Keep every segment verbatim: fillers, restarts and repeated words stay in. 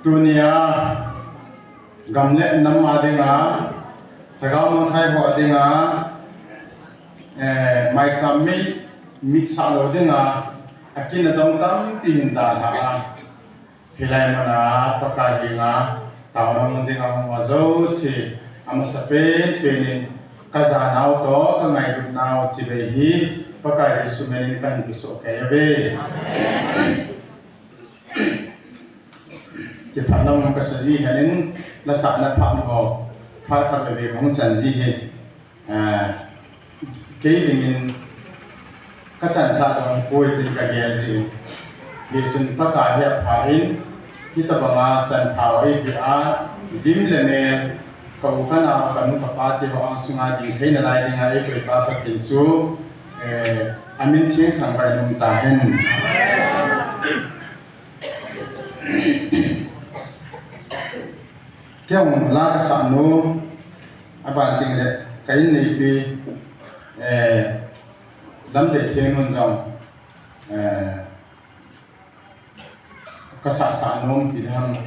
Tunia gam le nam a dinga, lhagao mangthai ho a dinga, eh, maicham mei mitsah lou dinga, akin adong tampi hin dalha a. Hilai muna Pakai henga taona mun dinga hung ho jouse, amasa penpen in kajanau toh kangailutnau chibai hi Pakai Jesu min in kahin pesoh kei uve. Kiphatna mun kasa ji hen in, lasahna phat ho, phat khat veve kahung chan ji hi. Ah, kei dingin kachan pha jong hipoi tin kagel jin. Hichun Pakai hi apha in, hitobanga chanpha ho eipeh a, lim le mel, ka u ka nao, ka nu ka pa te ho angsunga ding theina lai dinga eikoipa Pathen chu, eh, amin theng thangvah in um tahen. Kei jong la kasah nom, aban teng le ka inneipi, eh, Lamdei Thengno'n jong, eh, kasah sah nom ti ham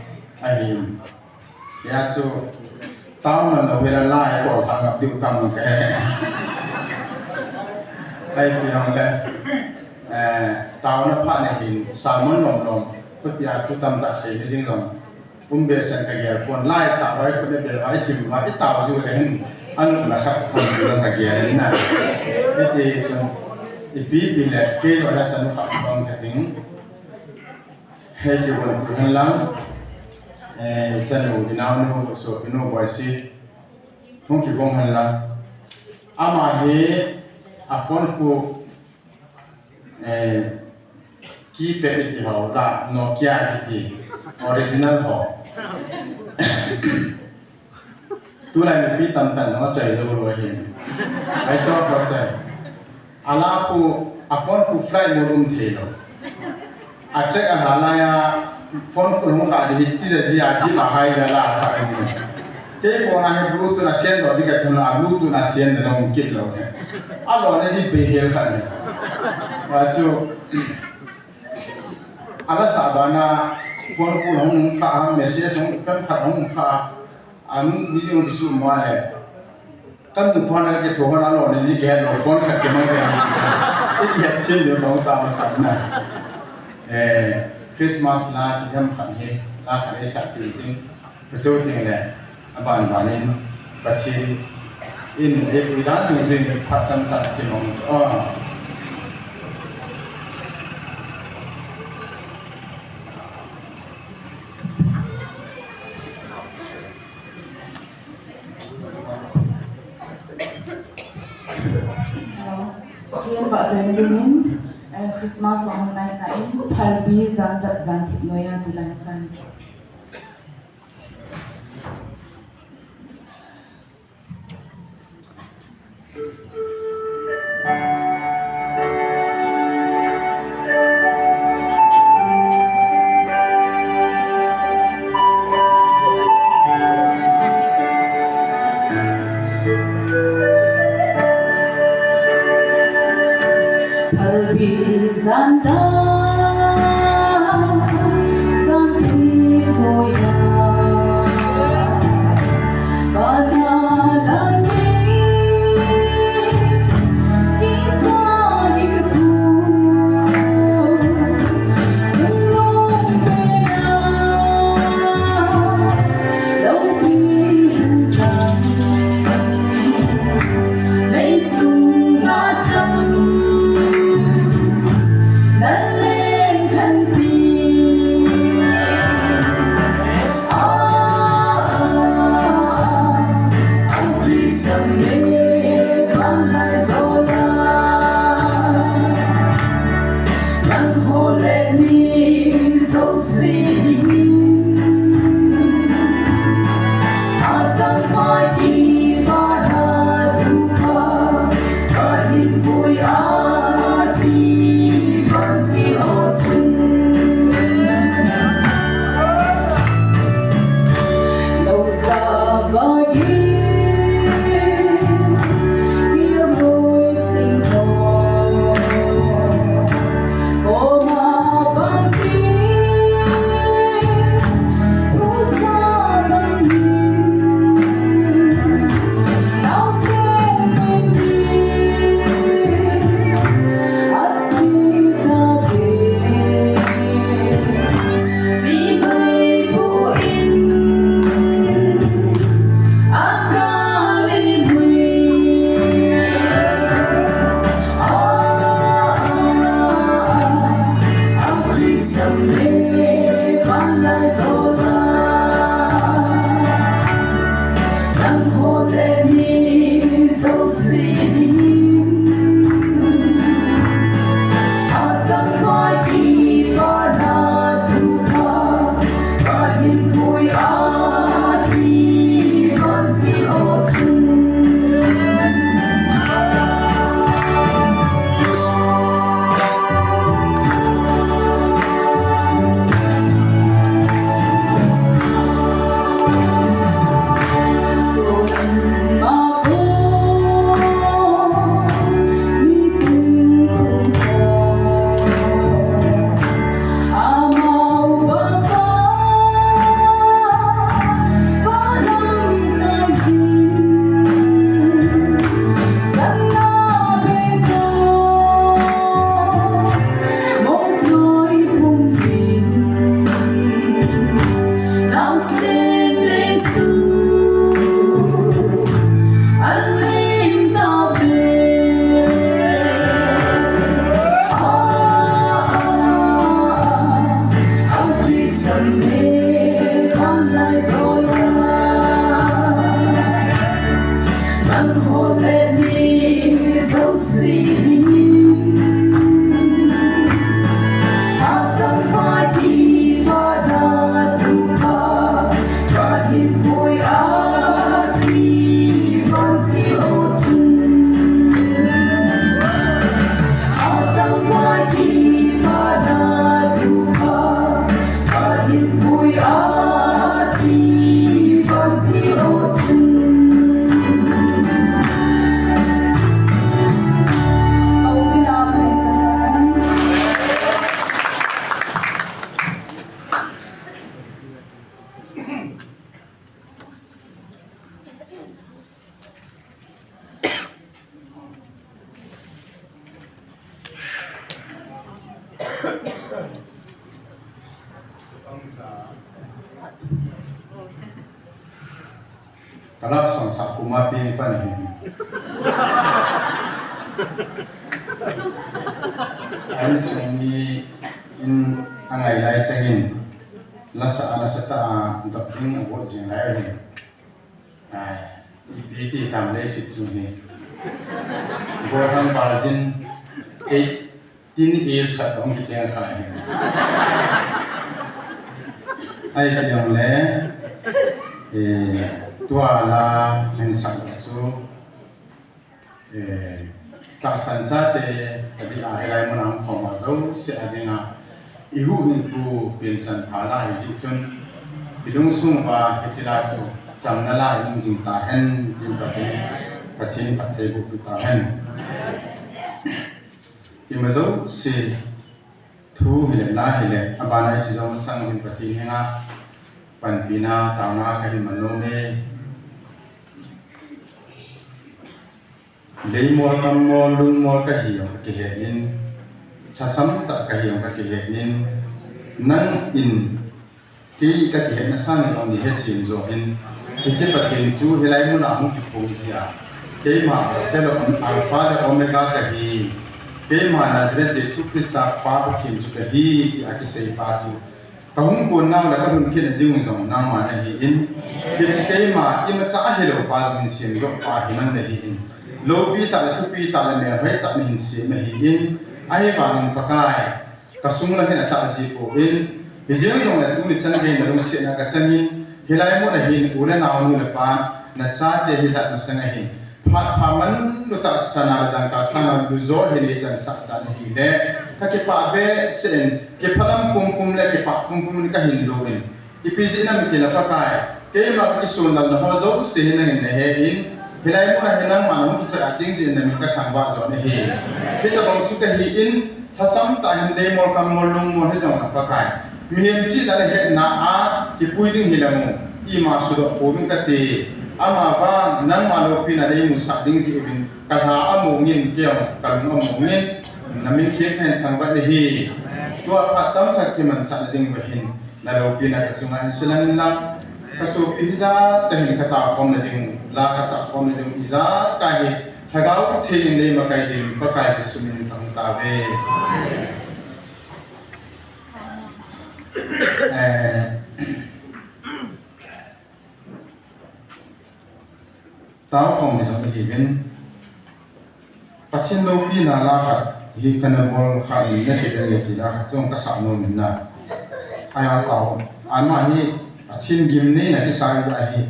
ahi. Hia chu tao nalou hela lai tol thang ngap diu tam kahe. Ahi pi ham le, eh, taona phat na hin sermon lom lom, khutia thu tamtah sei ding jong um behseh in kagel pon, lai sah vai, khut na bel vai, sim vai, itao jiu le hin, anopna khat kham jiu le kagel in na. Hiti chun, ipi ipi le, kei jong la sanu khat bang kating. Hei kivon pu hen lang, eh, ichanu, inaonu, sopinu, Boisi, hung kivon hen lang. Ama hi, a phone khu, eh, keypad iti ho la, Nokia iti, original ho. Tulai mipi tamtah in achai jou lou ahi. Ahi chu achai. Ala khu, a phone khu flight mode um thei lou. A track a la la a phone khu hung kha di hi tija ji a di la hai la la sa di. Kei phone a hi Bluetooth a sian lou di ka tun a Bluetooth a sian na hung kit lou he. A lona ji pe hel kha ni. Wa chu. Ala sa bana phone khu hung kha, message hung kan kha hung kha. Anu, mi jong kisu mo le. Kan tu phone ka ke tho na lo ni ji ke lo phone khat ke mang ke. Ti ya chin yo lo ta ma sa na. Eh, Christmas la ti dam khat he, la khat he sa ti ting. Ka cho ting le. Aban ban in Pathen in e pui dan tu jin phat chan chan ki mong. Oh. Hello. Pathen vahchoina dingin, eh, Christmas song hung nai tan, Phalbi Jandap Janthip Noiya ti la hin san. Phalbi Jandap Janthip Noiya. Kalap song sa kuma pin pan hi. Ain sung ni in angai lai changin lasa lasa ta a dok ding a bo jing lai hin. Ai, ipi ti tam le sit chu ni. Bo thang virgin eighteen years khat tong ki cheng kha hi. Ai ti yong le, eh, tua la hen sak chu, eh, tahsan chate, a di a helai mun ang khom a zo se a ding a, i hu hin pu pin san pha la hi ji chun, i lungsung va hi chi la chu, cham na la i lung jing ta hen, din pa hin, Pathen phatthei bu pi ta hen. Ima jouse thu hile la hile, abana hiche jong masang hin Pathen henga panpina taona kahin man nom e. Leimol, kammol, lungmol kahi jong kakihet in, thasam tah kahi jong kakihet in, nangin Kei kakihetna sangin jong nei hechen jo in, hiche Pathen chu hilai muna hung kiphong jia, keima Alpha le Om-, Alpha le Omega kahi, keima Nazareth Jesu Christa Pa Pathen chu kahi, tia kisei pa chu. Kahung kon nau le kahung kit na ding jong nangma nahi in, hiche keima imacha ahilou pa jong hin semdoh pa hi nang nahi in, loupi tah le thupi tah le melhoi tah nahin sem ahi in, ahivangin Pakai, Kasung la hin atah ji poi. Hijeng jongle tuni chan gei nalungsetna kachangin, hilai muna hin u le nao nu le pa, nachate hijat masanga hin phat pha manlutah sana le dangka sanga lujo hi neichansah tan ahile, kakipah behseh in, kiphalam pumpum le kipah pumpum in kahin lou in, Ipi jeh inem itile Pakai, keima kakisonlalna ho jouse hi nangin nahe in, hilai muna hi nangma nahung kichai a ding jeh in namin kathangvah jo nahi. Hitobang chu kahi in, thasam tah hin leimol, kammol, lungmol hijong na Pakai, mihem chihna le hetna a kipui ding hilang u, ima sudoh pouvin kati. Amavang nangma loupina neimusah ding jeh uvin kalha among in, kei jong kalung among in, namin theng kahin thangvah nahi. Tua phat chomcha kimansahna ding uva hin, naloupina kachunga hin silang inlang, kasopi hijat tah in kataokhomna ding, la kasahkhomna ding, ijat kah hi Lhagao Theng in neimakai ding, Pakai Jesu min in kahung tao uve. Eh, Taokhom ni jong ihiuvin. Pathen loupina la khat hi kana bol kha in, nakidang e ti la khat jong kasah nom in na. Aya tao, ama hi Pathen gimneina kisah ahi,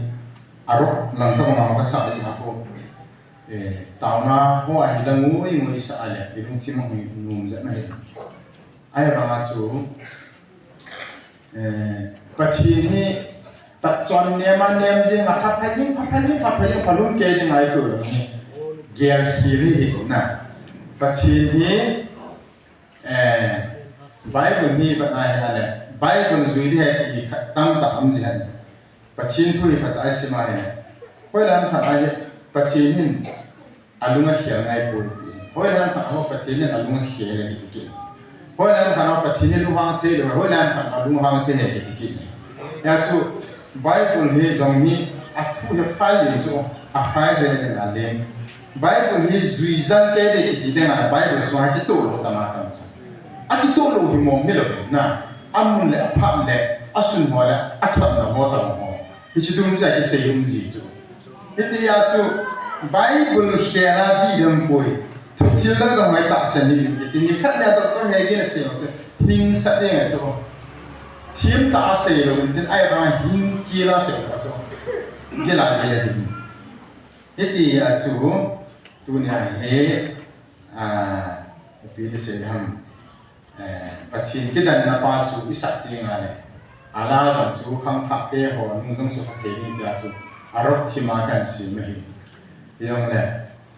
arop lang tabang a kasah ahi a ho. Eh, taona ho ahi la ngui ngui sah a le, ilungthim ahung nom jep ahi. Ahivanga chu, eh, Pathen hi tatchon nema nem jing a, pha pha jing, pha pha jing, pha pha jing, phalum kei ding ahi tu hi. Gel hi hi hi na. Pathen hi, eh, Bible hi vat na hi a le. Bible jui ding ahi ti khat tamtah um ji hen. Pathen thu hi phatah a isim a ahile, hoilam khat a hi Pathen hin alung akhel ngai poi ti. Hoilam khat a ho Pathen hin alung akhel e kiti kit. Hoilam khat a ho Pathen hi lunghang thei lou, hoilam khat a lunghang thei e kiti kit. Hijeh chun Bible hi jong hi athu hi file in chu a file le le na le. Bible hi jui jang kei ding kiti ding a Bible sunga kitoh lou tam a tam chu. Akitoh lou hi mong hilou na. Amun le aphat le, asun ho le, athotna ho tam ho. Hiche dungjuia kisei um ji chu. Hitia chu Bible khel a dih dem poi. Thuthil dang dang mai tahsan hi kiti, nikhat le doctor Hagin asei chu. Hing sah ding ahi chu. Thim tah a sei lou, tin ahivang hing kila sei lou chu. Gila gila hi. Hitia chu, tunia hi, ah, ipi ti sei ham. Eh, Pathen kidanna pa chu isah teng a le, ala jong chu khangthah te ho nung jong sukha thei ding tia chu arop thim a kahin sem ahi. Hijongle,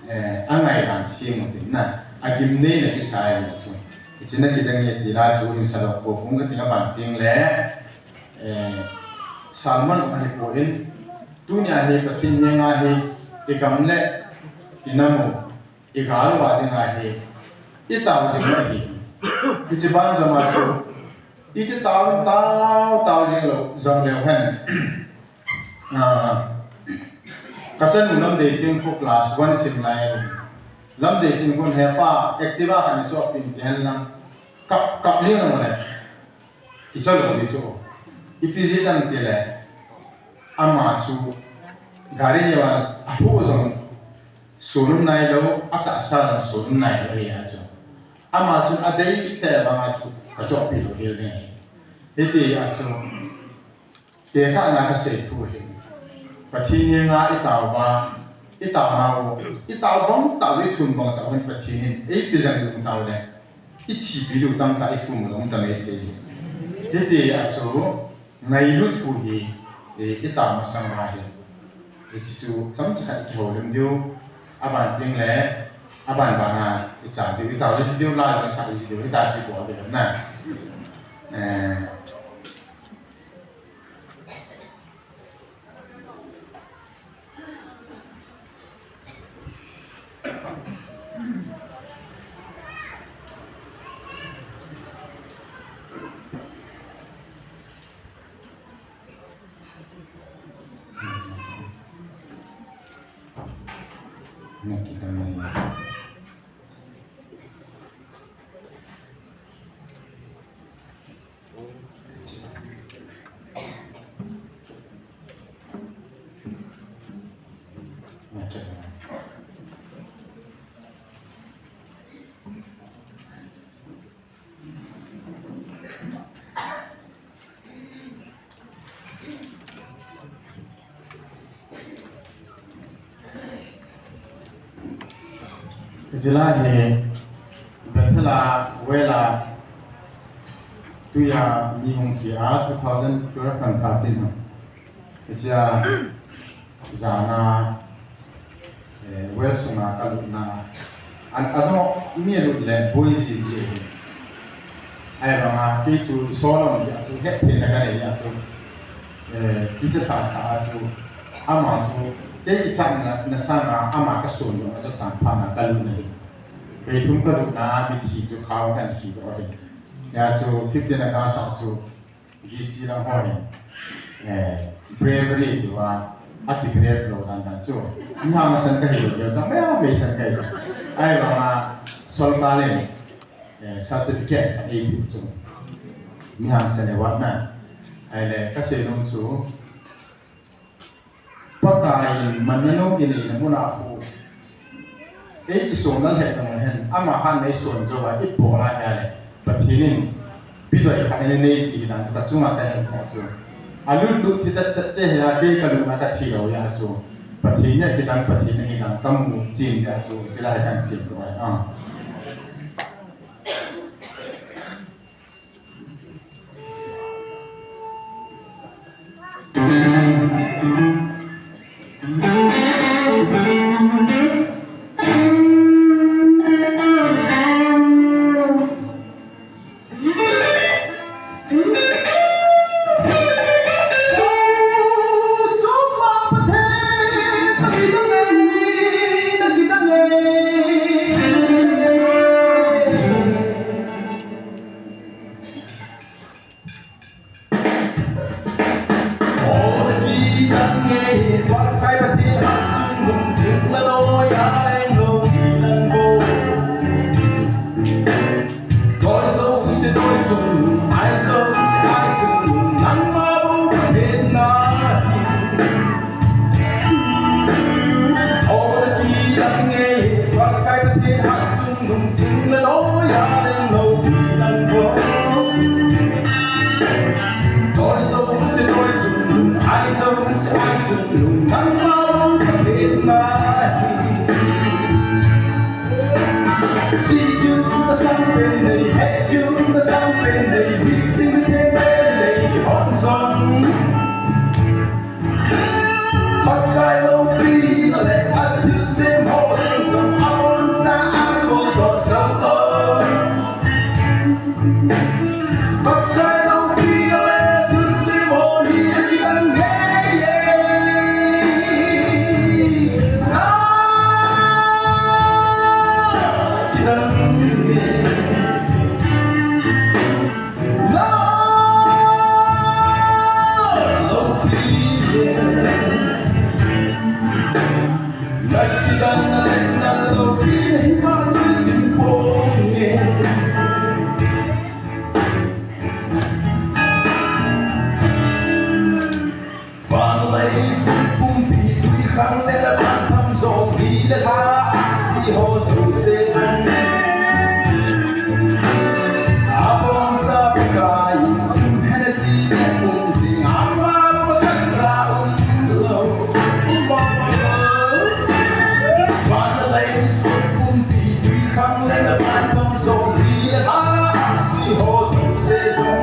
eh, angaidan thim u tin na, agimneina kisah ahi chu. Hiche na kidang e ti la chu hin sadoh pou pum kati a ban teng le, eh, sermon jong ahipoi, tunia hi Pathen henga hi igam le inam u, igal uva dinga hi, itao jing u ahi. Hiche ban jong a chu, iti tao, tao, tao jing lou, jong leu hen. Ah, ka chanu Lamdei Thingkhu class one sim lai. Lamdei Thingkhu he pa, Activa khat nei chohpeh in ti hen lang. Kap, kap jing lou le. Kichol lou di chu. Ipi jeh ham itile, ama chu gari neo a alhu jong sun um nailou, atahsa jong sun um nailou ahi a chu. Ama chun adei lheh banga chu kachohpeh lou hel ding ahi. Hiti a chu, tekahna kasei thu ahi. Pathen henga itao uva, itao nau, itao bang tah u, ithum bang tah u hin Pathen in eipe jeng lou tao le, ithipi diu tamtah ithum u jong tam thei. Hiti a chu, ngailut thu hi, eh, itao masang uva hi. Hiche chu chomcha khat ikihoulim diu, aban teng le, aban bana ichan diu, itao ji diu, la sa ji diu, hita chu bol diu na. Eh, Hiche lai hi Bethel a, well a, tui a mi hung khi a, two thousand twelve and thirteen a. Hiche a, jan a, eh, well sunga kalutna. An, ano, mi alut le boi jiji ahi. Ahivanga, kei chu Solomon jeh a chu, hetthei na kanei a chu. Eh, kicha sasa a chu. Ama chu, kei kichatna, na sanga, ama kason jong a chu sangphana kalutna ahi. Kei thum kalutna, mithi chu khao kan khi doh ahi. Hia chu, fifteen August a chu, G C lang ho hin, eh, bravery tia, aki brave lou dan dan chu. Mi hangsan kahi lou, jong chang, mei, meisan kahi chu. Ahivanga, sorkar in, eh, certificate ka eipeh chu. Mi hangsan award na. Ahile, kasei nom chu, Pakai in manna nom inei na mun a khu. Ei kisonlal lheh jong hen, ama hatna i son jou a, i bol a hia le. Pathen in, bidoi khat in anei ji hi dan chu ka chunga ka het jeh chu. Alut lut thi chat chat te hia, kei kalutna kathi lou hia chu. Pathen hi kidang, Pathen hi dang kamu chen jeh chu, chulai kan seidoh ahi. Ah. Pakai loupina le athilsem ho jeng jong aboncha akoldoh jou o. Pakai loupina le thilsem ho hi akidang ngei e. Ah, akidang ngei e. Khang le la ban tham jong, di le la a si ho jouse jong. Abon cha Pakai, um hen ti le um jing, ama lo ma khat cha um lo, um lo, um lo. Ban le la in so pumpi, tui khang le la ban tham jong, di le la a si ho jouse jong.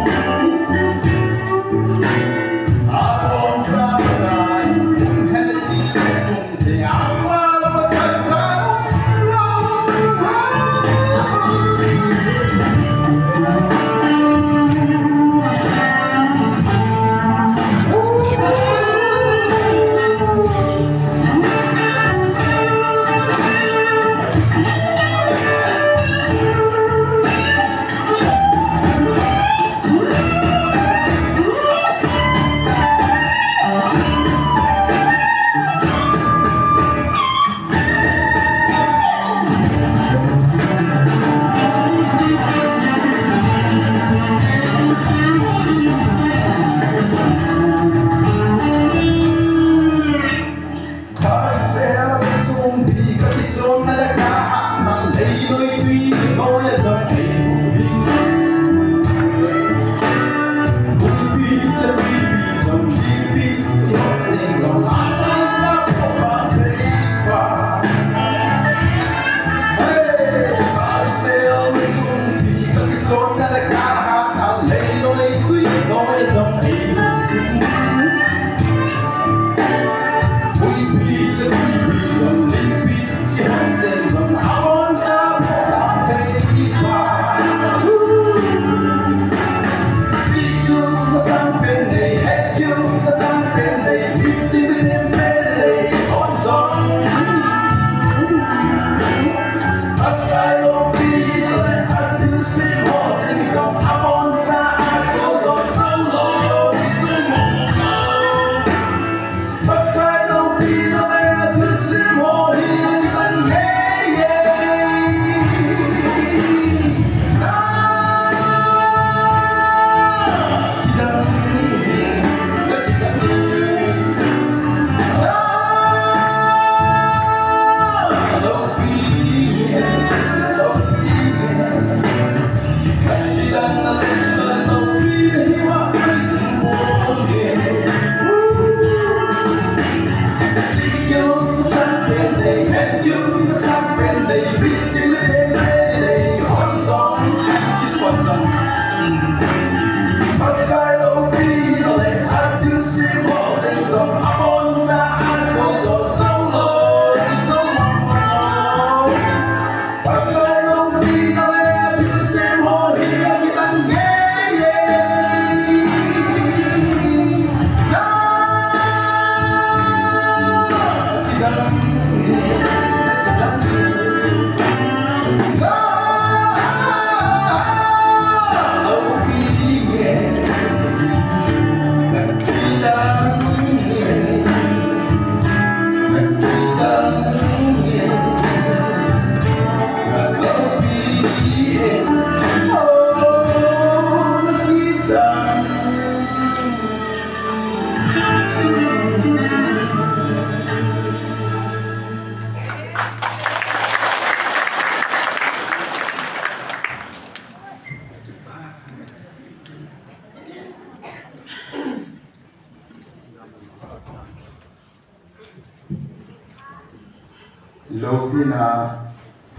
Loupina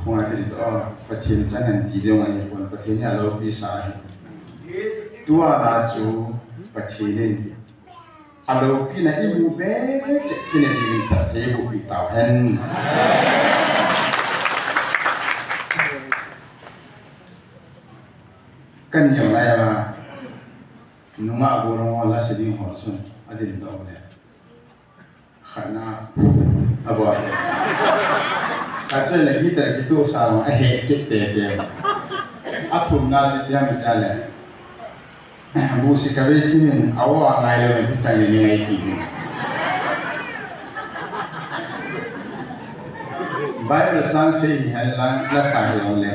phung a tin toh, Pathen chang hen ti ding ahi pon, Pathen hi a loupi sa ahi. Tua na chu Pathen in a loupina i mu ve cheh kit na ding in Pathen in eiboh pi tau hen. Kan niam lai a, nungah golhang ho la se ding ho chun a din doh le. Khatna, a boi. Khat chu le guitar kitoh sa a he kit tete. A thumna chu ipi ham itile, busi kavei thim in, a o a ngai lou in, thi chang in ngai ti in. Bible chang sei hi hen lang, la sa hi jong le.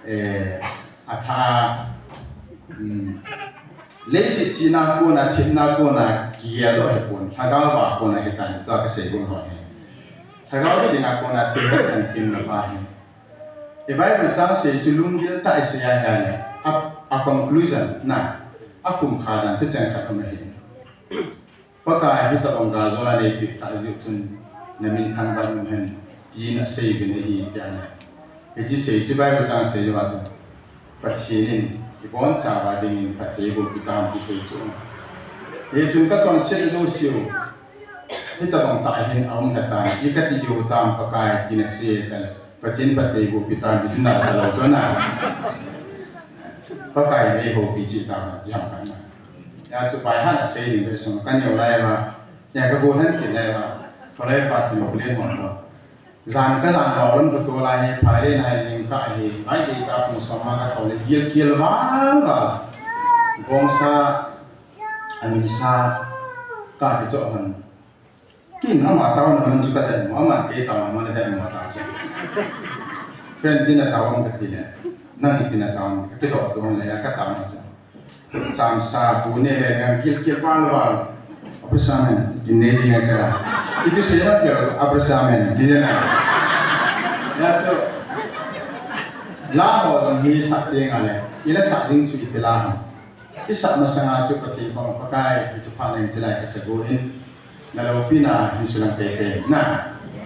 Eh, a tha, um, leiset chihna kona, thepna kona, Kigel doh hi pon, lhagao va kona hi tan, tua kasei gon ho hi. Lhagao dinga kona thil hi kan thil na pa hi. I Bible chang sei chu lunggil tah i sei a hi a le, a, a conclusion na, a khum kha dan tu chang khat um ahi. Pakai hi tabang ga zona nei pi ta jiu chun, na min thang ba nu hen, tin a sei bin ahi ti a le. Hiche sei chu Bible chang sei va chu. Pathen in, ibon chauva dingin phatthei eiboh pi tam ti thei chu. Hichun kachonset lou siu. Hitabang tah hin aum lha tan, i kati diu tam Pakai tina sei ta le. Pathen phatthei eiboh pi tam ti chu na ta lou chu na. Pakai in eihoupi cheh tam, jam kan na. Hijeh chun pai han a sei ding be sung kan neo lai va. Hijeh a ka go han ti lai va. Ka lai pa thin ko len mo to. Jan ka jan lou lon ka to lai hi, phai le nai jing ka hi, ngai dei ta pung som ma ka to le, gil gil val val. Bongsa, an sa, ka ki cho han. Kin ama tao na man chu ka den mo, ama ke tao na man den mo ta che. Friend tin a tao ang ka ti le, nang tin a tao ang ka ti do to le, ka tao na che. Cham sa bu ne le ngan kil kil val val. Abrasamen, kin ne di ngan sa. Ipi se na kil abrasamen, di na. Ya so. La ho jong hi sa te nga le. Ila sa ding chu ipi la ha. I sa masanga chu Pathen pa Pakai, i chu pa nang chilai ka sa bu in. Na loupina hin sulang pe pe. Na.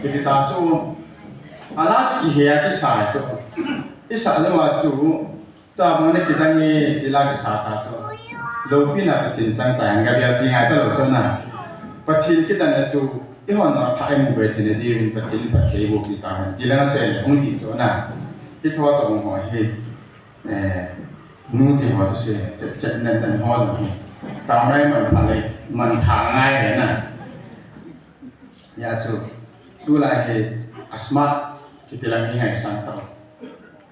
Ipi ta chu. Ala chu kihe a kisa chu. I sa le wa chu. Tabang na kidang e, ti la kisa ta chu. Loupina Pathen chang ta, nga bia ti ngai ta lou chu na. Pathen kidang na chu, i hon na tha i mu be thei na diuvin Pathen phatthei eiboh pi ta, ti la nga che le, hung ti chu na. Hi tho tabang ho hi, eh, nu ti ho chu se, chet chet nan nan ho jong hi. Tao nai man pha le, man tha ngai le na. Ya chu, tulai hi a smart kiti lang hi ngaisang tau.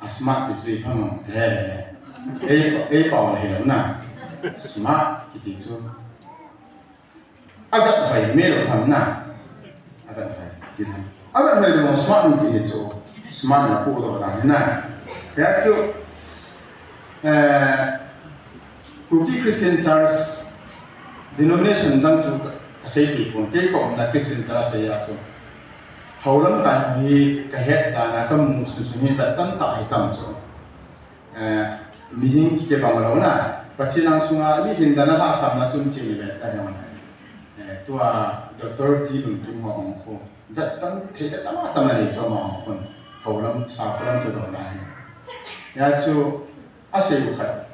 A smart ti chu ipi ham, he, he. Ei, ei pau le hi lou na. Smart kiti chu. A vet hoi me lou ham na. A vet hoi, ti na. A vet hoi lou smart kiti chu. Smart na pu to dang na. Ya chu, Eh, Kuki Christian Church denomination dang chu ka, ka sei pi pon, kei ka umna Christian Church a sei a chu. Hou lamkai hi ka het dan a ka mu sun sun hi vet tam tah hi tam chu. Eh, mihem kibang lou na, Pathen ang sunga mihem dan a lhahsamna chun ching ni ve ta hi na. Eh, tua Doctor T Lun Kim ho bang khu. Vet tam thei ka tam a tam a ni chu ama bang khun. Hou lam, sa hou lam tu do na hi. Ya chu, A sei u khat.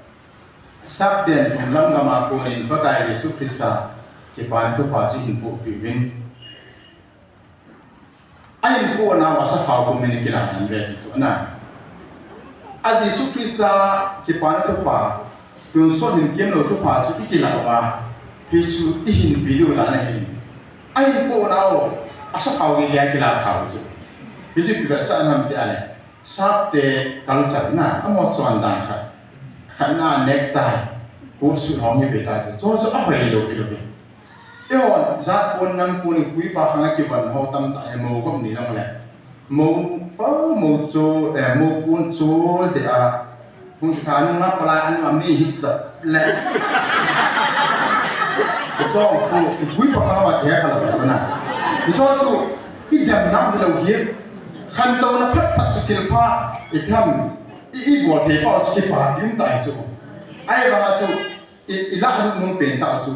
Sapten thum lam gam a konin Pakai Jesu Christa kipana thupha chu hin pohpeh uvin. A hin pohnau a sakhao pumin kilah dan ve ti chu ana. A Jesu Christa kipana thupha, tonsot hin kemlou thupha chu i kilah uva, hichu i hinpi diu dan ahi. A hin pohnau a sakhao geiya kilah thau chu. Hichu ipi vetsahna ham ti a le. Sapte culture na, amaho chondan khat. Khatna necktie, coat suit hong hi ve ta chu. Chu chu ahoi lou kilou ve. Eiho, jat pon nam pon in kuipa khang a kivon ho tamtah hi mo khop ni jong le. Mo pa mo chu, eh, mo pon chu de a. Hung kha nung na pala an ma mi hit ta le. Chu chu kuipa khang a thei kha lou na. Chu chu i dem nam hi lou hi. Khantouna phat phat chu thilpha, i pham, i, i bol phei pha chu kipa ding ta chu. Ahivanga chu, i, i lah lut nom pen ta chu.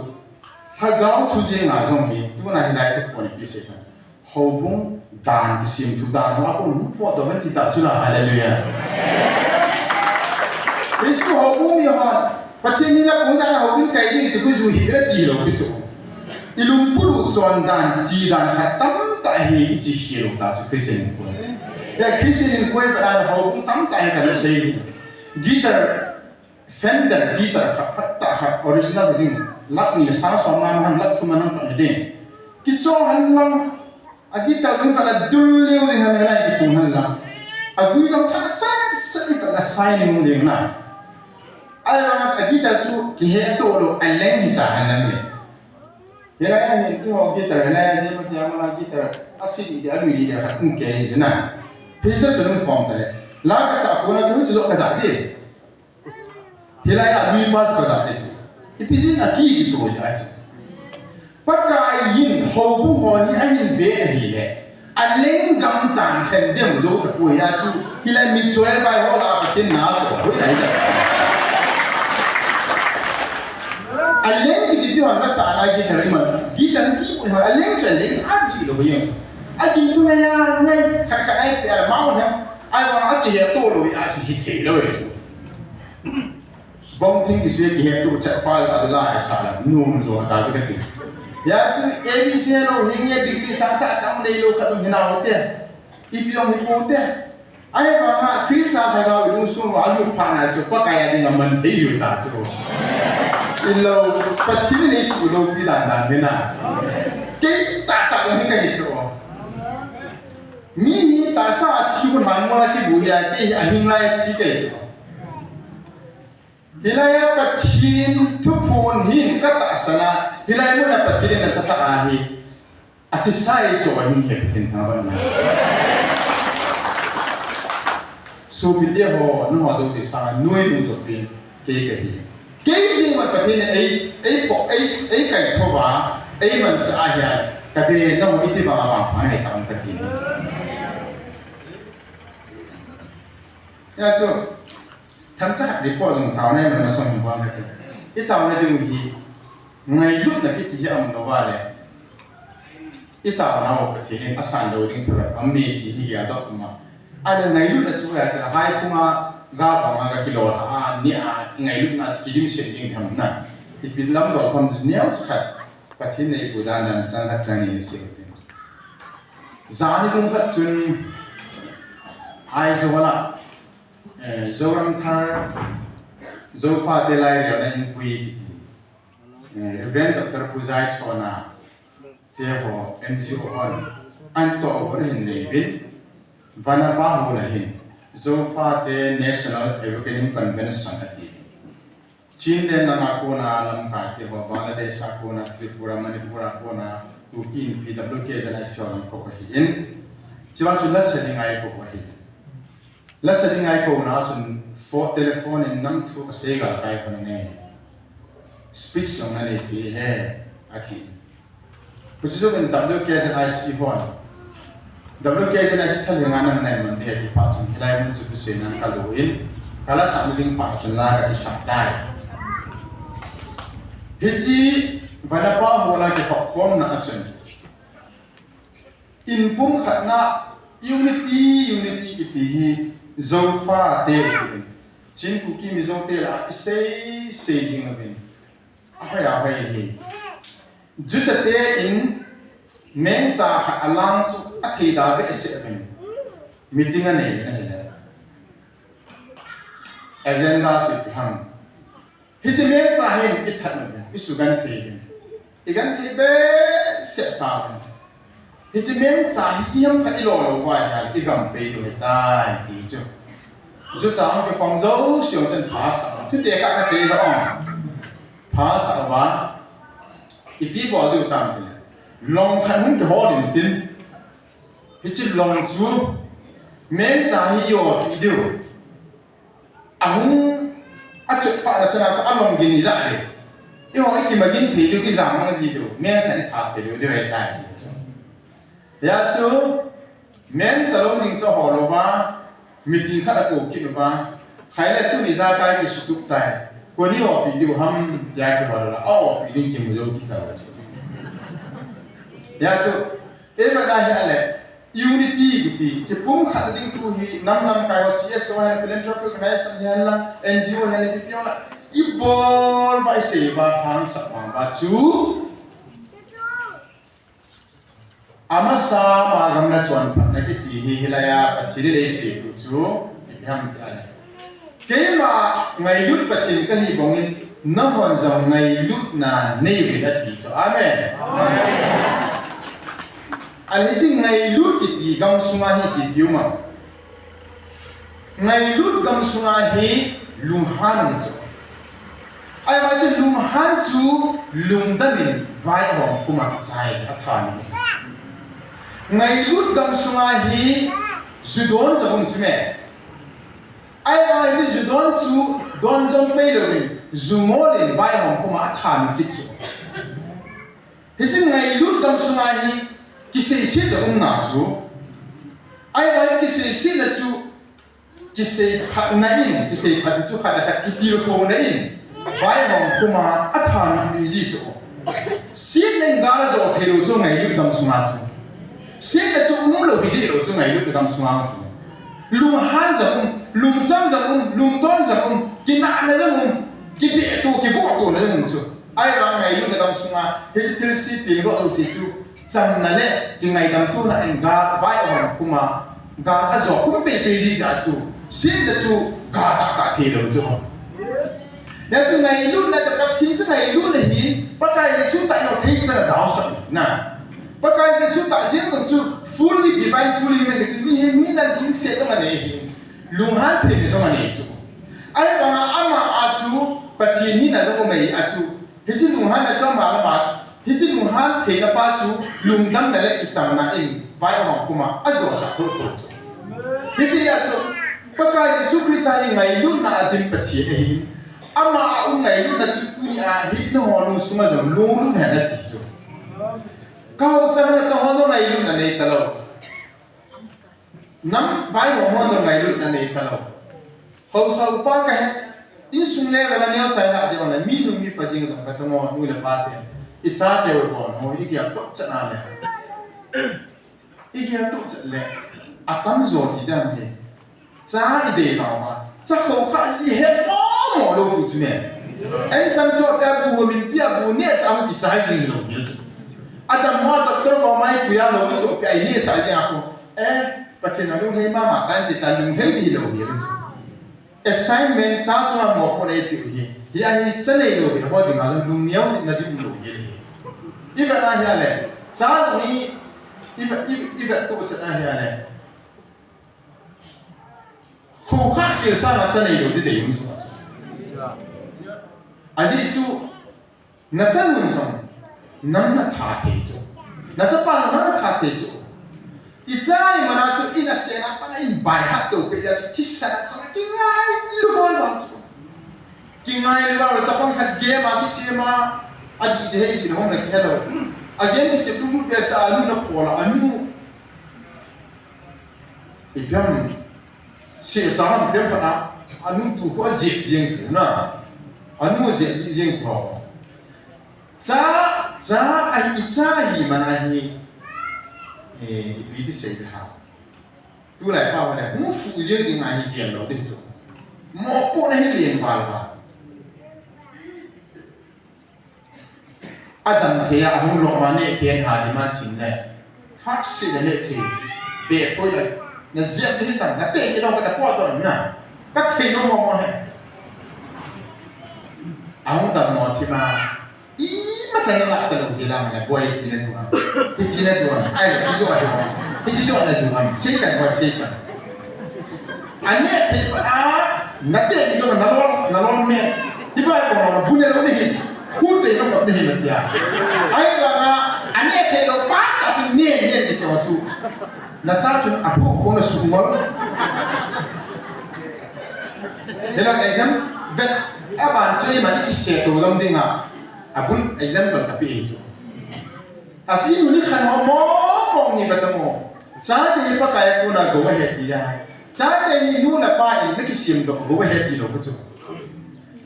Lhagao thu jeng a jong hi, tuna hilai thu pon ipi sei ta. Houbung dan kisem thu dan ho a kon potdoh uvin ti ta chu la, hallelujah. Hichu houbung mi hon, Pathen in a pung dan a houbung kai ding ti khu ju hi bela ti lou pi chu. I lungput u chondan, chidan khat tamtah hi i chi khel u ta chu Christian in koi. Ya Christian in koi pa dan houbung tamtah hi kan sei. Guitar, Fender guitar khat, phat tah khat, original ding. Lakh ni le sang som ngan han, lakh thum ngan han khat ding. Kicho han lang, a guitar ding khat la dul leu ding han, helai kitung han lang. A gui lang khat sat sat i khat la sai ni ding na. Ahivang a guitar chu kihe to lou, a leng hi ta han lang le. Hilai a hin, eiho guitar, hilai a jeh ma tia mana guitar, a si di, a lui di, a khat um kei di na. Phi sa chun um khom ta le. La ka sa ko na chu, chu ka ja di. Hilai a lui pa chu ka ja di chu. Ipi jeh a ki ki to ja chu. Pakai in houbung ho hi ahin ve ahile, alenggam tan khen dem jou tapoi a chu, hilai mitchoi pai ho lah a Pathen na chu hoi lai ja. Aleng kiti chu hon la sa na guitar iman, guitar keyboard ho, aleng chu aleng a di lou jeng. Akin chu ngai a ngai, khat khat ai pe a mau na, ai vang a kihe to lou a chu hithei lou chu. Bong thing kisui kihe tu chapa la la sa la, nun lou ta chu kati. Hia chu A B C lou, hinge degree sangtah tah nei lou khat hina hote. Ipi jong hi pote. Ahivanga Christa Lhagao ilungsung uva alut phat na chu Pakai a dinga man thei diu ta chu. Ilou, Pathen in eisuh loupi dan dan hi na. Kei tahtah jong hi kahi chu. Mi hi tahsa a thi u lhan mona kibu hi a, kei hi ahing lai a thi kahi chu. Hilai a Pathen thuphon hin katahsan a, hilai muna Pathen in asatah ahi. Athi sai chu ahin he Pathen thangvah na. Sopite ho, nangho jouse sanga nuai dungjuiyin kei kahi. Kei jeng uva Pathen in ei, ei pho, ei, ei kaithou va, ei manchah ahi a, kati nangho iti vang vang pha ngai tam kati ni. Hia chu, thangcha khat report jong taona iman masang bang kati. I taona diu hi, ngailutna kiti hi aum lou va le. I taona u Pathen in asan lou ding phabep aum e ti hi gel doh uma. Ahile ngailutna chu hia kila hai phunga ga banga ga kilou a, nia ngailutna kidimset ding tham na. Ipi lam dol tham chu neocha khat Pathen in eipu dan dan chang khat chang ni ni sei u tin. Jan hi dong khat chun Aizawl a, eh, Zoramthar Zofate Lairelna Inpui kiti. Eh, Reverend Doctor Pu Jaichona te ho N G O hon antoh uvin ahin nei uvin, Vanapa Hall a hin Zofate National Awakening Convention ati. Chinland langa kona lamkai te ho, Bangladesh a kona, Tripura, Manipur a kona, Kuki Inpi W K Z I C ho lam kop ahin. Chua chu lasa dinga eikop ahi. Lasa dinga eikouna chun pho-, telephone in nang thu kasei gal kai khun ange. Speech jong nanei thei ahi, ati. Huche jouvin W K Z I C hon, W K Z I C thalhenga nang nai man ding ati phat chun hilai mun chu thusei nan kalo in, kalasah na ding phat chun la kakisah tai. Hiche Vanapa Hall a kihoukhomna a chun, inpumkhatna, unity, unity kiti hi Zofa te, Chin, Kuki, Mizo te lah a isei sei jing uvin. Ahoi ahoi hi. Jucha te in mengcha khat alang chu athei da behseh uvin. Meeting anei uvin ahile. Agenda chu ipi ham. Hiche mengcha hi ithat uvin, isugenthei uvin. Igenthei behseh tauvin. Hiche mengcha hi iham khat ilo lou uva ahile igam pei diu ahitai ti chu. Jucha hung kikhom jouse jong chun pha asah uva. Thute kha kasei lou a. Pha asah uva. Ipi bol diu tam tile, long khat hung kihol intin. Hiche long chu mengcha hi ijopi diu. Ahung, achot phat na chun a long gin ijat diu. Eiho ikimagin thei diu, ijam mang ji diu. Mengcha in ithat thei diu, diu ahitai ti chu. Hia chu, mengcha lou ding chu ahol uva, meeting khat akou kit uva. Khaile tuni ijakai kisutup tai. Koi in ijopi diu ham tia kihol uva, ajopi ding kimu jou kit talou chu. Hia chu, Eivet a ahile, unity kiti, kipumkhat ding thu hi, nam lamkai ho, C S O hen, philanthropic organization hen lang, N G O hen, ipi pi jong lang, ibol uva, isei uva, pha asah uva chu. Amasa ma gamla chonphatna kiti hi, hilai a Pathen in eisei u chu, ipi ham ti ahile. Keima ngailut Pathen kahi bangin, nahon jong ngailutna nei uvin ati chu. Amen. Amen. Ahile hiche ngailut kiti gamsunga hi ipi ipi um am. Ngailut gamsunga hi lunghan um chu. Ahivang chu lunghan chu lungdam in vaihom puma kichai athamin. Ngailut gamsunga hi ju don jong um chu me. Ahivang chu ju don chu don jong pei louvin, ju ngol in vaihom puma athan kit chu. Hiche ngailut gam sunga hi kiseiset jong um na chu. Ahivang kiseisetna chu kisei phatna in, kisei phat chu khat le khat kitilkhouna in, vaihom puma athanop pi ji chu. Setna in gal ajo thei lou chu ngailut gam sunga chu. Setna chu umlou hi dih lou chu ngailut gam sunga chu. Lunghan jong um, lungchang jong um, lungdon jong um, kinahna jong um, kibehto, kivohtona jong um chu. Ahivang ngailutna gam sunga, hiche thilse peng lou jouse chu, chamna le kingaidam tona in gal, vaihom puma, gal ajo khum pei pei ji jeh a chu, setna chu gal tahtah thei lou chu. Hijeh chun ngailutna tah, Pathen chu ngailutna hi, Pakai Jesu tah jong thei chan a daosah na. Pakai Jesu tah jeng jong chu fully divine, fully human chu, mihem hina lhingset jong anei ahi. Lunghan theina jong anei chu. Ahivanga ama a chu Pathen hina jong um ahi a chu. Hiche lunghanna chu ama lama, hiche lunghan theina pa chu lungdamna le kichamna in vaihom puma ajosah thotho chu. Hitia chu Pakai Jesu Christa hi ngailutna a dim Pathen ahi. Ama a um ngailutna chu tunia hi nangho lungsunga jong lunglut hen ati chu. Ka haosa nangho jong ngailutna nei talou. Nam vaihom ho jong ngailutna nei talou. Haosa upa kahi. Insung level a neocha ilah diu le, minu mipa jeng jong kati mo, nu le pa te. Icha teu ho, igel toh chet a le. Igel toh chet le. Atamjo ti dan hi. Cha idei nauva. Cha khoukhah ihet mo mo lou pu chu me. An chang chu abu ho min pi abu neh sa mu ti cha jing lou hi chu. Adammo a doctor koma ipui a lou chu pi a ineh sa jing a khu. Eh, Pathen a lunghei mama tan ti ta lunghei di lou hi chu. Assignment cha chunga mopohna eipeh u hi. Hia hi cha neilou beh ho dinga jong lungneo na ding lou hi. Ivet a hia le. Cha ni ivet, ivet, ivet toh chet a hia le. Khoukhah khel sanga cha neilou di dei um chu. Ajeh chu, nachanu jong nang natha thei chu. Nachapa jong nang natha thei chu. Icha imana chu in asena pat a in baihat tou peh jeh chu thisan a chang kingailu val val chu. Kingailu val chapang khat game a kichem a, adih ding hei ding hong na kihelou. A game kichem lu lut be sa anu na phola anu. Ipi ham, seh chang ham ipi ham khat a, anu tu khu ajep jeng thei na. Anu ajep jeng thei. Cha, cha ahi, icha ahi mana hi, eh, ipi ti sei ding ham. Tulai pa ho le, hung fuh jeng ding ahi gel lou ding chu. Mopohna hi len val val. Adam thei a hung lom a neh thei a demand chin le. Khak si le neh thei. Be poi le. Na jep ni tam, na te ni long ka ta po to na. Ka thei no mo mo he. Ahung dam mo thi ma. Ima chan na la ta lo hi la ma na boi ki na tu am. Hi chi na tu am. Ai le ki jo ai. Hi chi jo na tu am. Sei kan boi sei kan. Aneh thei pa a, nate ni to na lom, na lom me. Hibai ko na bu ne lou ni hin. Khu te na ko ni hin tia. Ahivanga, aneh thei lou pa ta tu ne ne ni to chu. Nacha chun aphu ko na su ngol. Hello, exam. Vet, aban chu ima ni kise to lom dinga. Abul example kape chu. Achu inu ni khan ho mo, mo ni kata mo. Chate hi Pakai a kona go ahead ti a. Chate hi nu le pa in na kisem doh go ahead ti lou ka chu.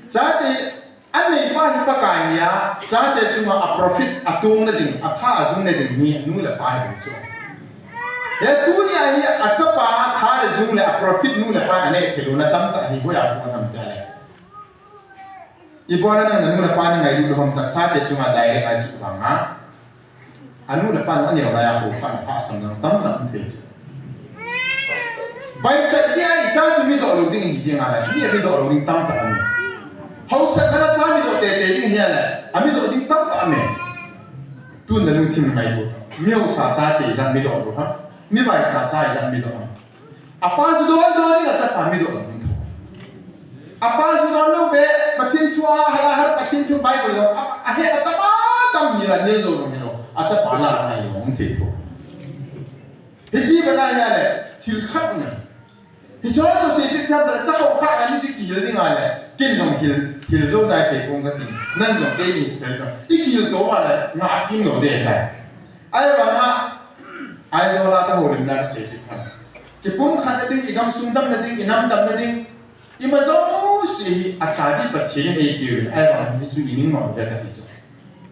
Chate anei pa hi Pakai ahi a. Chate chunga a profit atong na ding, atha ajung na ding hi nu le pa hi chu. He tunia hi achapa tha le jung le a profit nu le pa anei thei lou na tamtah hi hoiya kon ham ti le. Ibola nang nanu le pa nangailut lou ham ta chate chunga direct a chu vanga. Anu le pa nang aneo laiya khokhah na phasam nang tamtah um thei chu. Vaichat jeh a icha chu midoh lou ding hi ding a le, mi midoh lou ding tamtah um. Haosa khat a cha midoh tete ding hi a le, amidoh ding tamtah um. Tun nalungthim ngai lou. Mi haosa chate ijat midoh lou ham. Mi vaicha cha ijat midoh ham. Apa ju don don ding, achapa midoh ding tho. Apa ju don lou be, Pathen thu a, hala hala Pathen thu Bible jong, a, ahet a tam a tam ni la, ni jo jong hi lou, achapa la na hi lou, um thei tho. Hichi bana hi a le, thil khat na. Hicho chu sei chu khat bana, cha khokhah a ni chu kihil ding a le, kin jong hil. Hil jou jai thei pong kati. Nang jong kei ni thei ka. I kihil to ma la nga kim lo de ta. Ahivanga Aizawl a ka houlimna ka sei chu kha. Kipumkhatna ding, i gamsung damna ding, i nam damna ding, ima jouse hi achabi Pathen in eipeh uvin, ahivang hichu i ning nom uve kati chu.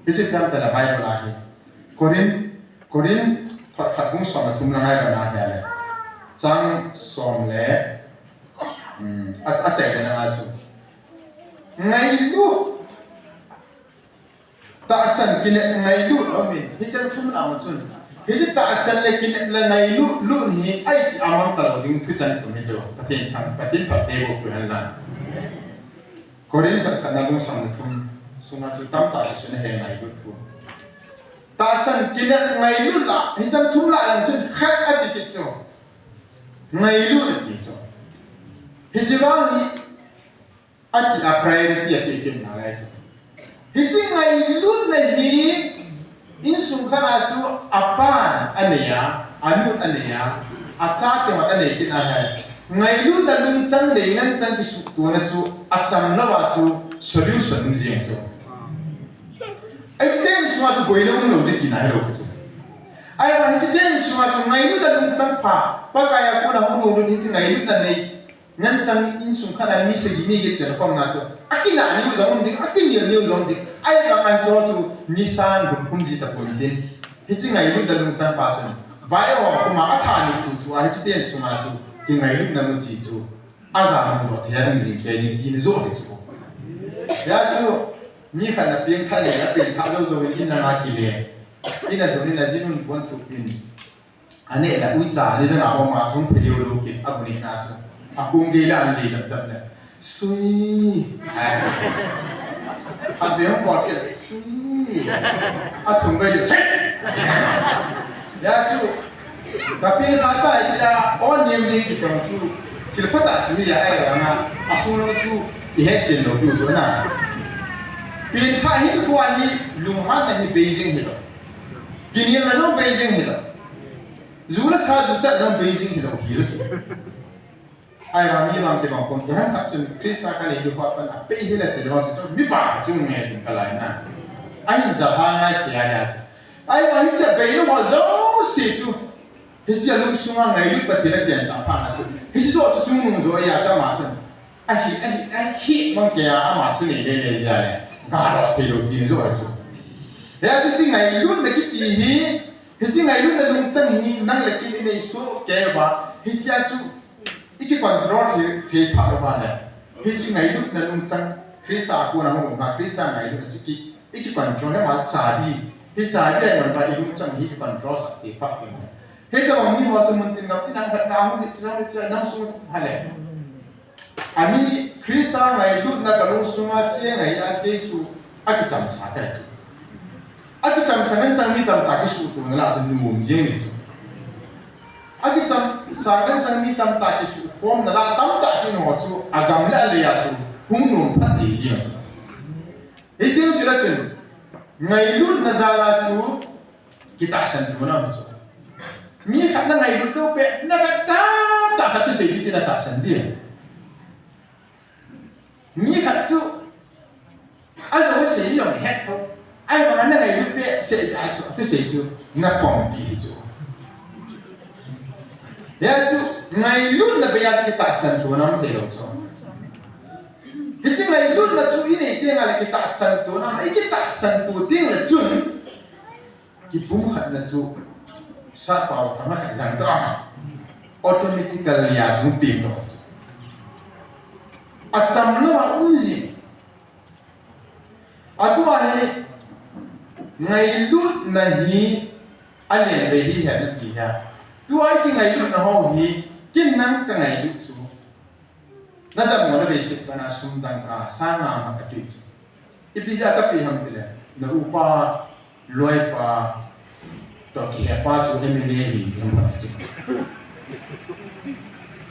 Hichu tamtah a Bible a hi. Corinth, Corinth thot khat bung som le thum na ngai ka na hi le. Chang som le, um, a, achaina na chu. Ngailut Tahsan kinep ngailut aumin, hicheng thum na chun. Hiche tahsan le kinep le ngailut, lut hi aiti amang talou ding thuchang thum hichu. Pathen thang, Pathen phatthei boh peh hen lang. Corinth khat khatna bung som le thum sunga chu tamtah kisun ahi ngailut thu. Tahsan kinep ngailut la, hicheng thum la jong chun khat ati kit chu. Ngailut ati chu. Hiche vang hi Ati a priority a peh kit nalai chu. Hiche ngailutna hi insung khat a chu apan anei a, anun anei a, achate hon anei kit a hai. Ngailutna lungchang nei ngen chang kisuhtona chu achamlou a chu solution um jeng chu. Hiche teng sunga chu boina umlou ding tina hilou chu. Ahivang hiche teng sunga chu ngailutna lungchang pha, Pakai a kona hung lhung lut hiche ngailutna nei Ngen chang insung khat a mi sagi mi get chen khom na chu. Akinah niu jong um ding, akinil niu jong um ding. Ahivang a chu chu nisan hum hum ji tapon tin. Hiche ngailutna lungchang pa chun. Vai o kuma atha ni chu chu a hiche teng sunga chu. Kingailutna mu chi chu. Aga mun do thei a ding jing kei ni tin jo hi chu. Hia chu. Ni khat na pengtha le, na pengtha jou jou in na nga kile. Ina dun ina jinun bon thu pin. Aneh la uicha, ni dang a bom a chung phe liu lu kit, a bu ni na chu. A kung gei la an lei jap jap le. Sui. Hai. Khat be hung bol kit, sui. A chung gei le, sui. Ya chu. Ka pi tha ta ya, on nim jing ki tong chu. Thil pha ta chu ya ai ya nga. A sung lo chu, i het chen lo piu chu na. Pi tha hi khu a hi, lunghan na hi Beijing hi lo. Kinilna jong Beijing hi lo. Ju le sa duchat jong Beijing hi lo hi lo. Ai, va mi vang te vang kon, ko hem khat chun Krista ka lei lu pa pan a pei hi le te vang chu mi vang chu nge tin ka lai na. Ai, ja ha ngai se a ya chu. Ai, va hi che bei lo ho jouse chu. Hiche a lungsunga ngailut Pathen a chen ta pha na chu. Hiche jo chu chungnung jo a ya cha ma chun. Ahi, ahi, ahi, mang kei a ama thu nei le le jia le. Ga lo thei lo tin jo chu. Hia chu chi ngailutna kiti hi, hiche ngailutna lungchang hi, nang le kei i nei soh kei uva, hiche a chu i ki control thei, thei pha uva le. Hiche ngailutna lungchang, Krista a kona hung um pha, Krista ngailutna chu ki, i ki control hi ma chabi. Hi chabi a man ba i lungchang hi ki control sah thei pha uve. Hitabang mi ho chu mun tin gam tin ang khat na hung ni chang ni cha nam sung ha le. Ami Krista ngailutna ka lungsunga che ngai a te chu a kichamsa kai chu. A kichamsa ngen chang mi tamtah kisuhtona la chu nuam jeng ni chu. A kichamsa ngen chang mi tamtah kisuhkhomna la tamtah kin ho chu a gam le a lei a chu hung nuam phat thei jeng chu. Hitin chu la chun ngailutna jal a chu Kitahsan tona chu. Mi khat na ngailut lou peh, na vet tamtah khat thusei chu tina tahsan dia. Mi khat chu, ajou sei jong het po. Ahivang na ngailut peh, sei ja chu, thusei chu, na pom pi chu. Hia chu, ngailutna bei a chu kitahsan tona um thei lou chu. Hiche ngailutna chu i nei teng le kitahsan tona, i kitahsan to teng le chun, Kipumkhatna chu, sa pao thanga khat jang ta. Automatically a chu ping to. Achamlou a um ji. Atua hi, ngailutna hi, alen ve hi hia na ti hia. Tua i kingailutna ho hi, ken nang ka ngailut chu. Na dammo na beiset pana sum dangka sanga ma ka pe chu. Ipi jeh a ka pe ham tile, na upa, loipa, toh kihepa chu M L A hi ham ka pe chu.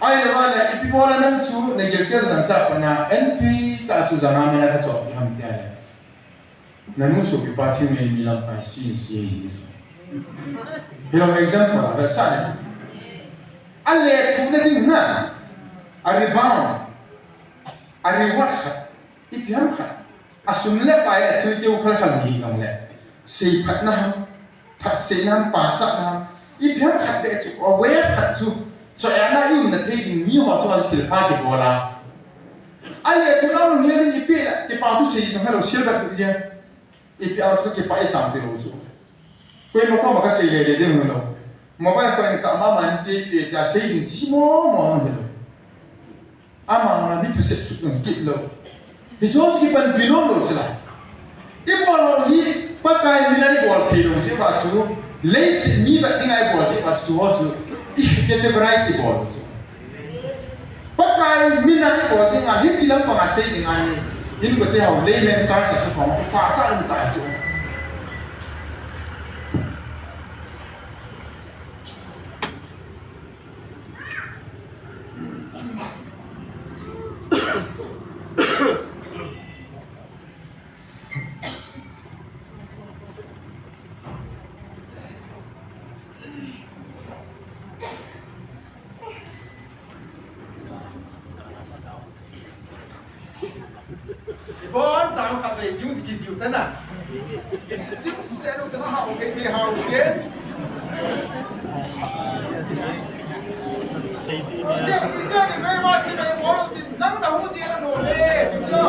Ahilou le, ipi bola nang chu na gilkel dangchah pana N P tah chu janga mana ka chop pi ham tile. Nanu sopipa thil ngai mi lamkai si si hi chu. Hilou example a vetsahna chu. A lethuhna ding na, a rebound, a reward khat Ipi ham khat. Asum le pai le thil keu khal khal hi jongle. Seiphatna ham, phatseina ham, pachatna ham. Ipi ham khat beh chu, a way khat chu. Choiana i umna thei ding mi ho chu thil pha kibol a. Ale thu lam hi ipi la, kipa thu sei jong hello, silbat jia. Ipi a chu kipah i chang ti lou chu. Koima koma ka sei le le ding hilou. Mobile phone ka mama ni che pe ta sei ding si mo mo hilou. Ama mi phasep suk ding kit lou. Hicho chu kipanpi nom lou chu la. I bol ho hi Pakai mina i bol thei lou jeh uva chu. Leiset mi vet dinga i bol jeh uva chu ho chu. I categorize i bol lou chu. Pakai mina i bol dinga, hiti lampanga sei dinga hi, hin kote hao layman church a kikhom, pachat um ta chu. Bon, chang khat vei, yu ti kisiu tana. Kisiu chim se lu tana hao ke, ke hao ke. Ise, ise ni vei ma chi vei mo lu tin, nang na hu sia na no le, ti kio.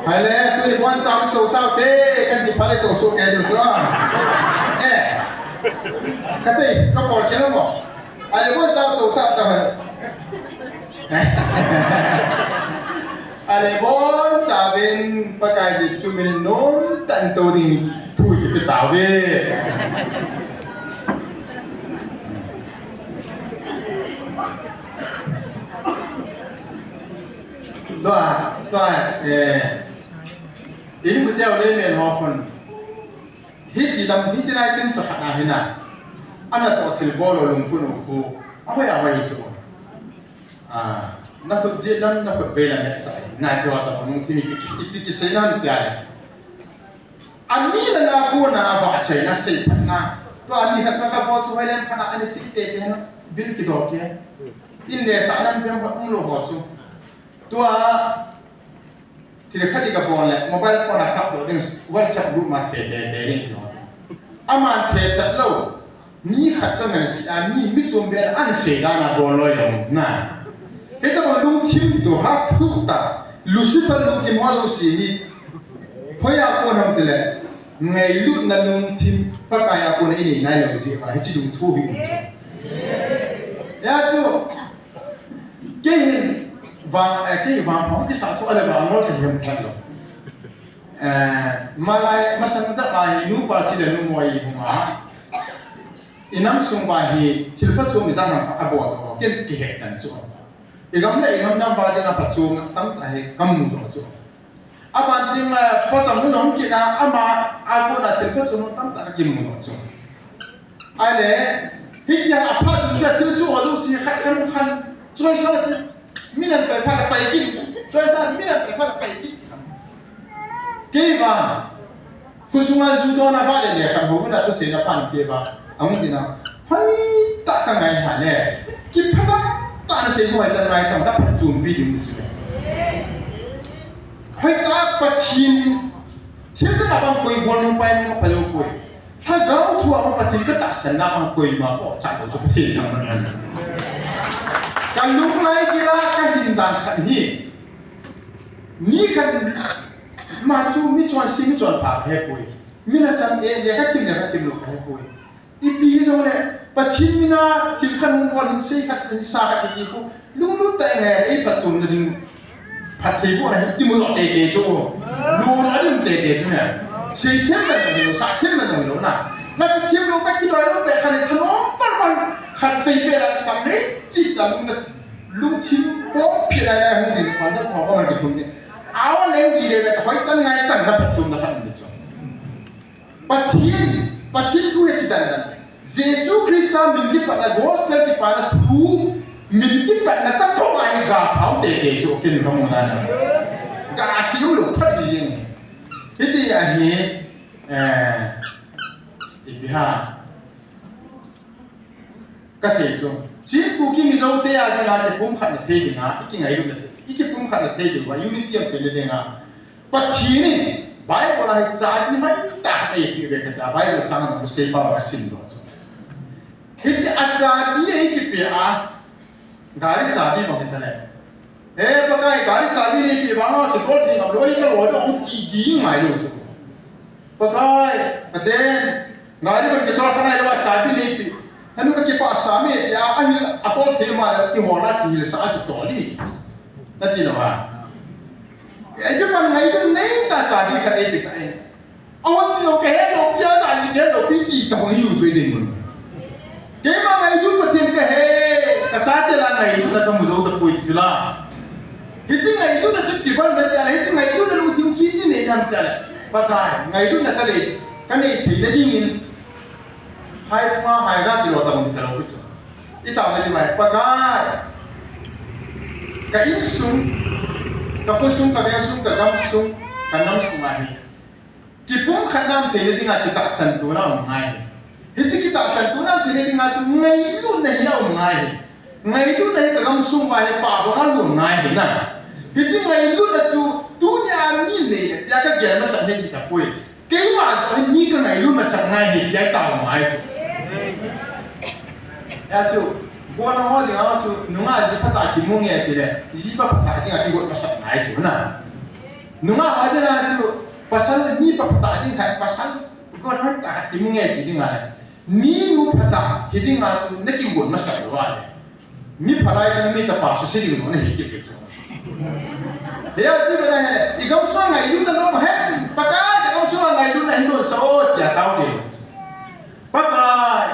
Hai le, tuni bon chau to tau te, kan ti phale to so ke du chu. Eh. Ka te, ka por ke lo mo. Hai le bon chau to tau tau. Hai le bon chau bin Pakai Jesu min nom tah in to ding thu ki pe tau ve. Tua, tua, eh, ini betul le men ho khun. Hiti lam, hiti lai chin cha khat na hi na. Ana to thil bol lou lungput u khu. Ahoi, ahoi chu. Ah, na khut jit lam, na khut vei lam et sai. Na tua ta lungthim ipi ki, ipi ki sei lam tia le. Ami langa kona vahchoina seiphatna. Tua ami khat cha ka bol chu hoilam khat na ani sei tete na. Bil kidou ke. In le sa lam pem hot um lou ho chu. Tua thil khat i ka bol le mobile phone a kap doh ding WhatsApp group ma the, the, the ding ti ho. Aman thechat lou. Mi khat chu ngan si a, mi, mi chom be an sei dan a bol lou jong na. Hita bol lungthim to ha thu ta. Lucifer lungthim ho lou si ni. Hoiya kon ham tile. Ngailutna lungthim Pakai a kon i nei nai lou jeh a hichi lungthu hi um chu. Ya chu. Kei hin vang, eh, kei vang phang kisa chu ale vang ngol ka hiam khan lo. Eh, malai masang ja a hi nupa chi le numei hung a. I nam sung va hi thil phachom i jang ham a bol to, ken kihe tan chu. I gam le i gam nam va ding a phachom tamtah hi ka mu to chu. Aban ding la phachom nu nong kina ama a kona thil phachom tamtah ka kimu to chu. Ahile, hitia aphat chu thil su alu si khat khan khan choi sa ti. Min an pai phat pai kin. Choi sa min an pai phat pai kin. Kei va. Khusunga ju dona va le le khan ho na chu se na pan ke va. Ang tina. Hoi ta ka ngai ha le. Ki phana ta na se ko ta ngai ta na phat chum bi ding chu. Hoi ta Pathen. Thil ta bang koi gol nu pai mi ka palo koi. Lhagao thu a Pathen ka tahsanna a koima ko cha ko chu Pathen nang man. Ka lunglai kila ka hin dan khat hi. Mi khat ma chu mi chonse mi chonpha ka hepoi. Mi la sam e le ka thim le ka thim lou ka hepoi. Ipi hi jongle Pathen mina thil khat hung bol hin sei khat hin sa khat ti khu. Lunglut tah in ei phatchomna ding phatthei bohna hi kimu doh teitei chu. Lunglut a ding teitei chu ne. Seithem na ding lo, sahthem na ding lo na. Na sahthem lou pet kidoi lou pet khat in thanom palpal khat vei pet a sam rei chih ta lungna lungthim pom phet lai lai hung ding pal dang pal dang kithum ding. Aw leng di le bet hoi tan ngai tan na phatchomna khat ding chu. Pathen, Pathen thu hi kidan dan. Jesu Christa min kipatna gospel kipana thu, min kipatna ta to ai ga phau teitei chu ken ka mu na na. Ga siu lou phat di yen. Hiti ahi, eh, ipi ham. Kasei chu. Chin Kuki Mizo te a dinga kipumkhatna thei dinga, ikingailut na thei, ikipumkhatna thei dinga, unity a thei dinga. Pathen in Bible a hi chabi hoitah eipeh uve kati a Bible chang a kasei pa kasim doh chu. Hiche a chabi eikipeh a, gari chabi bang hita le. Eh, Pakai, gari chabi neipeh vang a, kitol thei ngam lou, ka lo dong ti di ngai lou chu. Pakai, Pathen, gari bang kitol kha nai lou a chabi neipeh. Hanu ka kipah sa me tia, ahi a tol thei ma le, kihol a kihilsa a kitol di. Nati lou a. Eh, kipan ngai dun nei ta chabi ka neipeh ta e. Ahon ti lou, kahe lou pi a, kahe lou pi ti ta hon yu sui ding mun. Keima ngailutna Pathen kahe, kachate la ngailutna kamu jou tapoi ti chu la. Hiche ngailutna chu kivan na tia le, hiche ngailutna lungthim chu iti nei dam tia le. Pakai, ngailutna kanei, kanei theina dingin. Hai puma hai ga kilo ta mun ta lou chu. Ita ngai mai, Pakai. Ka insung, ka khosung, ka vengsung, ka gamsung, ka namsung ahi. Kipumkhatna um theina dinga kitahsan tona um ngai. Hiche kitahsan tona um theina dinga chu ngailutna hi aum ngai. Ngailutna hi ka gamsung uva hi pa banga lhung ngai hi na. Hiche ngailutna chu tunia mi nei le tia kagel masat hi tapoi. Keima jong hi mi kangailut masat ngai hi tia tao ngai chu. Hijeh chun, gol ho dinga chu nungah ji phatah kimu nge tile, jipa phatah dinga kigot masat ngai chu na. Nungah ho dinga chu pasal mi pa phatah ding khat pasal gol ho tah kimu nge ti dinga le. Mi nu phatah hi dinga chu nakigot masat lou a le. Mi phalai chu mi chapa suse ding lou nahi kit chu. Hijeh chun vena hele, i gamsunga ngailutna lou hen, Pakai, i gamsunga ngailutna hin lou sa o tia tao ding. Pakai,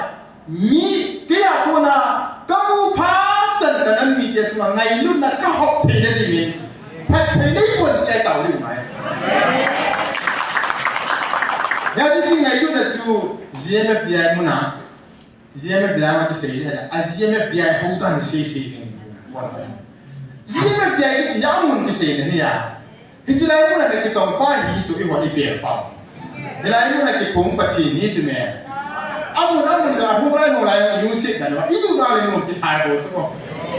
mi, kei a kona, kamu phat chan kanam mite chunga ngailutna kahop theina dingin, phatthei neipon tia tao ding mai. Hijeh chun ngailutna chu G M F D I muna, G M F D I ma kisei le, a G M F D I ho tan kisei sei jing. G M F D I kiti a mun kisei na hi a. Hiche lai mun a kitong pa hi chu ihon ipi pa. Hilai mun a kiphong Pathen hi chu me. Amun, amun la, hung lai, hung lai, lungset na lo. Idu na le mun kisai bo chu.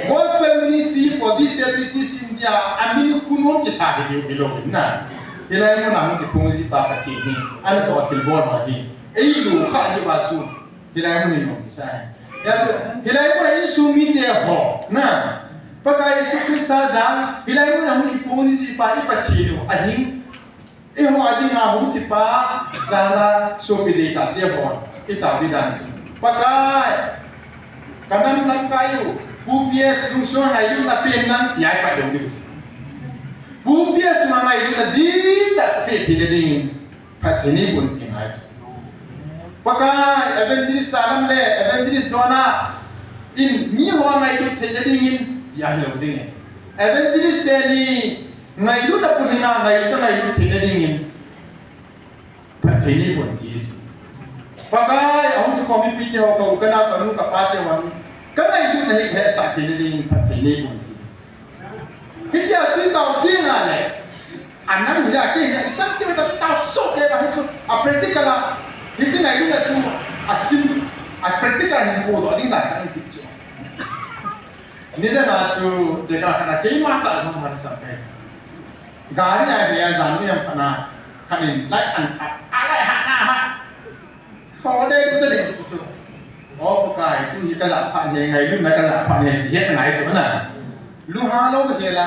Gospel Ministry for Disabilities India, amin khun hung kisai hi, hi lou na. Hilai mun a hung kiphong ji pa Pathen hi. Ana toh thilbol ho hi. Eilu kha ji ba chu. Hilai mun in hung kisai. Hijeh chun, hilai mun a insung mite ho, na. Pakai Jesu Christa jal, hilai mun a hung kiphong ji pa i Pathen u, ahin. Eiho a dinga hung thi pa, jal a sopi dei tate ho, i tao ding dan chu. Pakai, kanam lamkai u, Pu P S lungsunga ngailutna pen nang, tia i pat ding u. Pu P S sunga ngailutna dihtah pe theina dingin. Phatthei neipon ti ngai chu. Pakai, evangelist Alam le, evangelist Jonah in mi ho ngailut theina dingin, tia hilou dingin. Evangelist teni ngailutna pun hinga ngailut, ngailut theina dingin. Phatthei neipon ti chu. Pakai, ahung kikhom mipite ho, ka u, ka nao, ka nu, ka pate ho. Kangailutna hi kahetsah theina dingin, phatthei neipon ti. Hitia chu i tao ding a le. Anang hi a, kei hi a, i chang cheh ta tao soh le ba hi chu. A practical a. Hiche ngailutna chu a sim, a practical a hin podoh ding dan kahin ti chu. Nidang a chu, deka khat a keima tah jong harsat kai. Gari a hi a jan u jam khat na, khat in light an, a, a light hat na ha. Kho dei tu ta ding chu. O Pakai, tu hi ka lah phat hi, ngailutna ka lah phat hi, ti het ngai chu na. Lu ha lou hi la.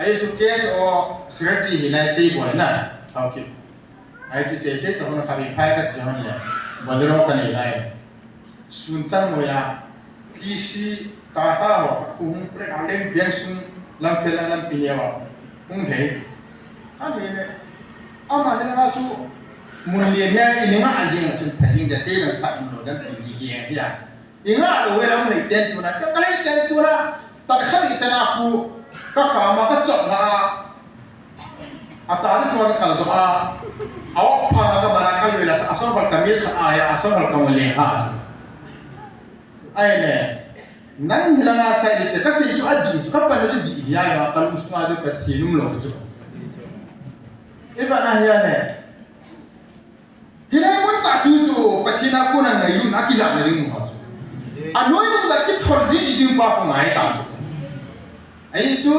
Ahi chu case o secretary hi lai sei boi na. Okay. Ahi chu sei sei ta hon kha bi phai ka chi hon le. Bolero ka nei lai. Sun chang mo ya. T C Tata ho, khu hung pre a leng biang sung lam fel lam pi ne wa. Hung hei. Ani ne. Ama hi la chu mun lian he i nga a jing a chun pha ding de te la sa in lo dan pi ni ge ya. I nga lou ve lou nei ten tuna, ka, ka nei ten tuna, ta kha ni chana khu, ka kha ma ka chot na, a ta ni chua ka kal do a, a wak pha ka ma na ka lui la sa, a song hol ka mi sa a ya, a song hol ka mo le ha. Ai ne, nang hi la nga sai ni te, ka sei chu a di, chu ka pan chu di ya, ya, ka lung sunga chu ka thi num lo chu. I ba na ya ne, Hilai mun tah chu chu, Pathen a kona ngailutna kijahna ding mun chu. Anoi nung la kithol ji ji ding pa khu ngai ta chu. Ahi chu,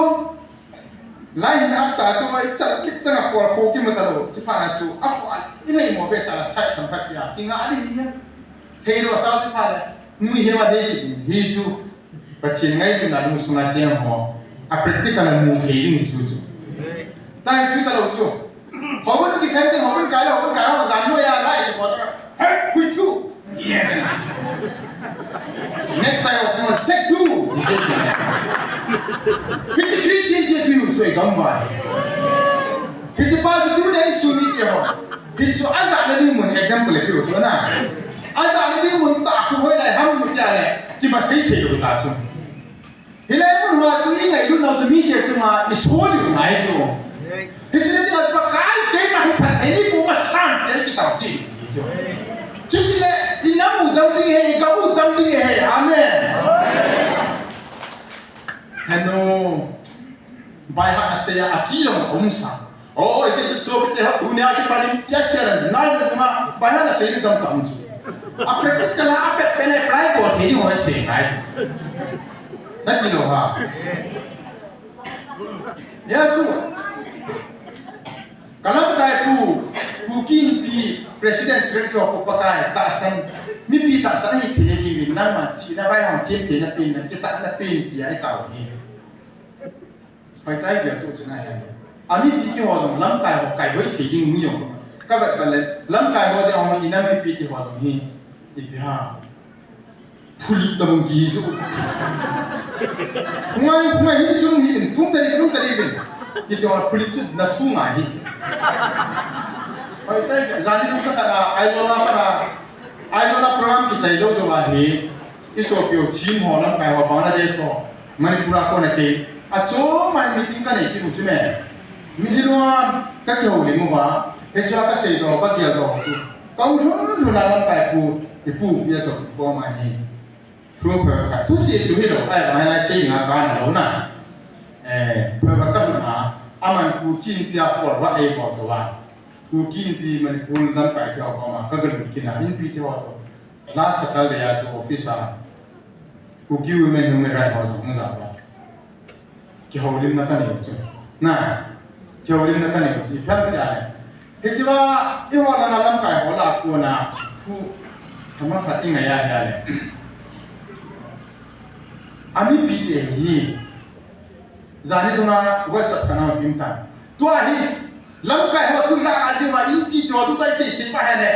lai hin ap ta chu, i chal kit chang a pol kho kimu talou, chi pha na chu, a pol, i lei mo be sa la sai tam khat ya, kinga di hi ya. Thei lo sa chi pha le, nui he wa de kit hi chu. Pathen ngailutna lungsunga cheng ho, a practical a mu thei ding chu chu. Nai chu talou chu. Hobun kikhen ding, hobun kai lou, hobun kai lou, jan noiya, lai kipot a. Hey, hui chu. Necktie ho, kama sek chu. Hiche Christian te chu chu i gam vai. Hiche pa chu tu dei su ni te ho. Hiche chu ajahna ding mun example le pi chu na. Ajahna ding mun tah khu hoi lai ham mu tia le. Kimasei thei lou ta chu. Hilai mun hoa chu i ngailut nau chu mite chunga i so diu ngai chu. Hiche na dinga Pakai keima hi phatthei nei pu masang te kitao chi chu. Chutile i nam u dam ding ahi, i gam u dam ding ahi. Amen. Henu. Bai ha asei a kilom um sa. Oh, ite chu so te ha, tunia kipat in tia share na na na, bai ha asei ni dam tam chu. A practical a pet pen apply ko thei ding ho sei ngai chu. Nati lou ha. Ya chu. Ka lamkai pu, Kuki Inpi, President Secretary of Pakai, tahsan, mipi tahsan ahi thei diuvin, nangma chihna vai hung thim thei na pen, na kitah na pen, tia i tao hi. Hoitai bia tu china hi. A mipi kihou jong lamkai ho kai hoi thei ding mi jong. Ka vet ka le, lamkai ho ding ho i nam mipi kihou jong hi. Ipi ham. Phulip tabang ki chu. Ngai, ngai hi chu hi in, kum tari, kum tari bin. Kiti ho phulip chu na thu ngai hi. Hoitai, jani kum sa ka na, ai lo na ka na. Ai lo na program kichai jou jou ahi. I sopi u Chin ho lamkai ho Bangladesh ho. Manipur a kona kei. Achom a meeting kanei kit u chu me. Mi hi lua kakihoulim uva. Hichea kasei doh, kagel doh chu. Kahung lhun lhun a lamkai pu, i pu pi a sopi koma hi. Thu pha khat, thusi chu hilou, ahivang hilai sei dinga kana lou na. Eh, pha khat kalhun a, aman Kuki Inpi a forward eibol tou a. Kuki Inpi Manipur lamkai te ho koma, kagalhun kit a, Inpi te ho toh. Last Saturday a chu office a Kuki Women Human Rights ho jong hung ja uva. Kihoulimna kanei u chu. Na. Kihoulimna kanei u chu. Ipi ham tia le. Hichea, eiho langa lamkai ho lah a kona thu themkhat i ngai a hia le. A mipi te hi. Jani tuna WhatsApp kana pim ta. Tua hi, lamkai ho thu ila a jing ma Inpi te ho tu tai sei sei pa he ne.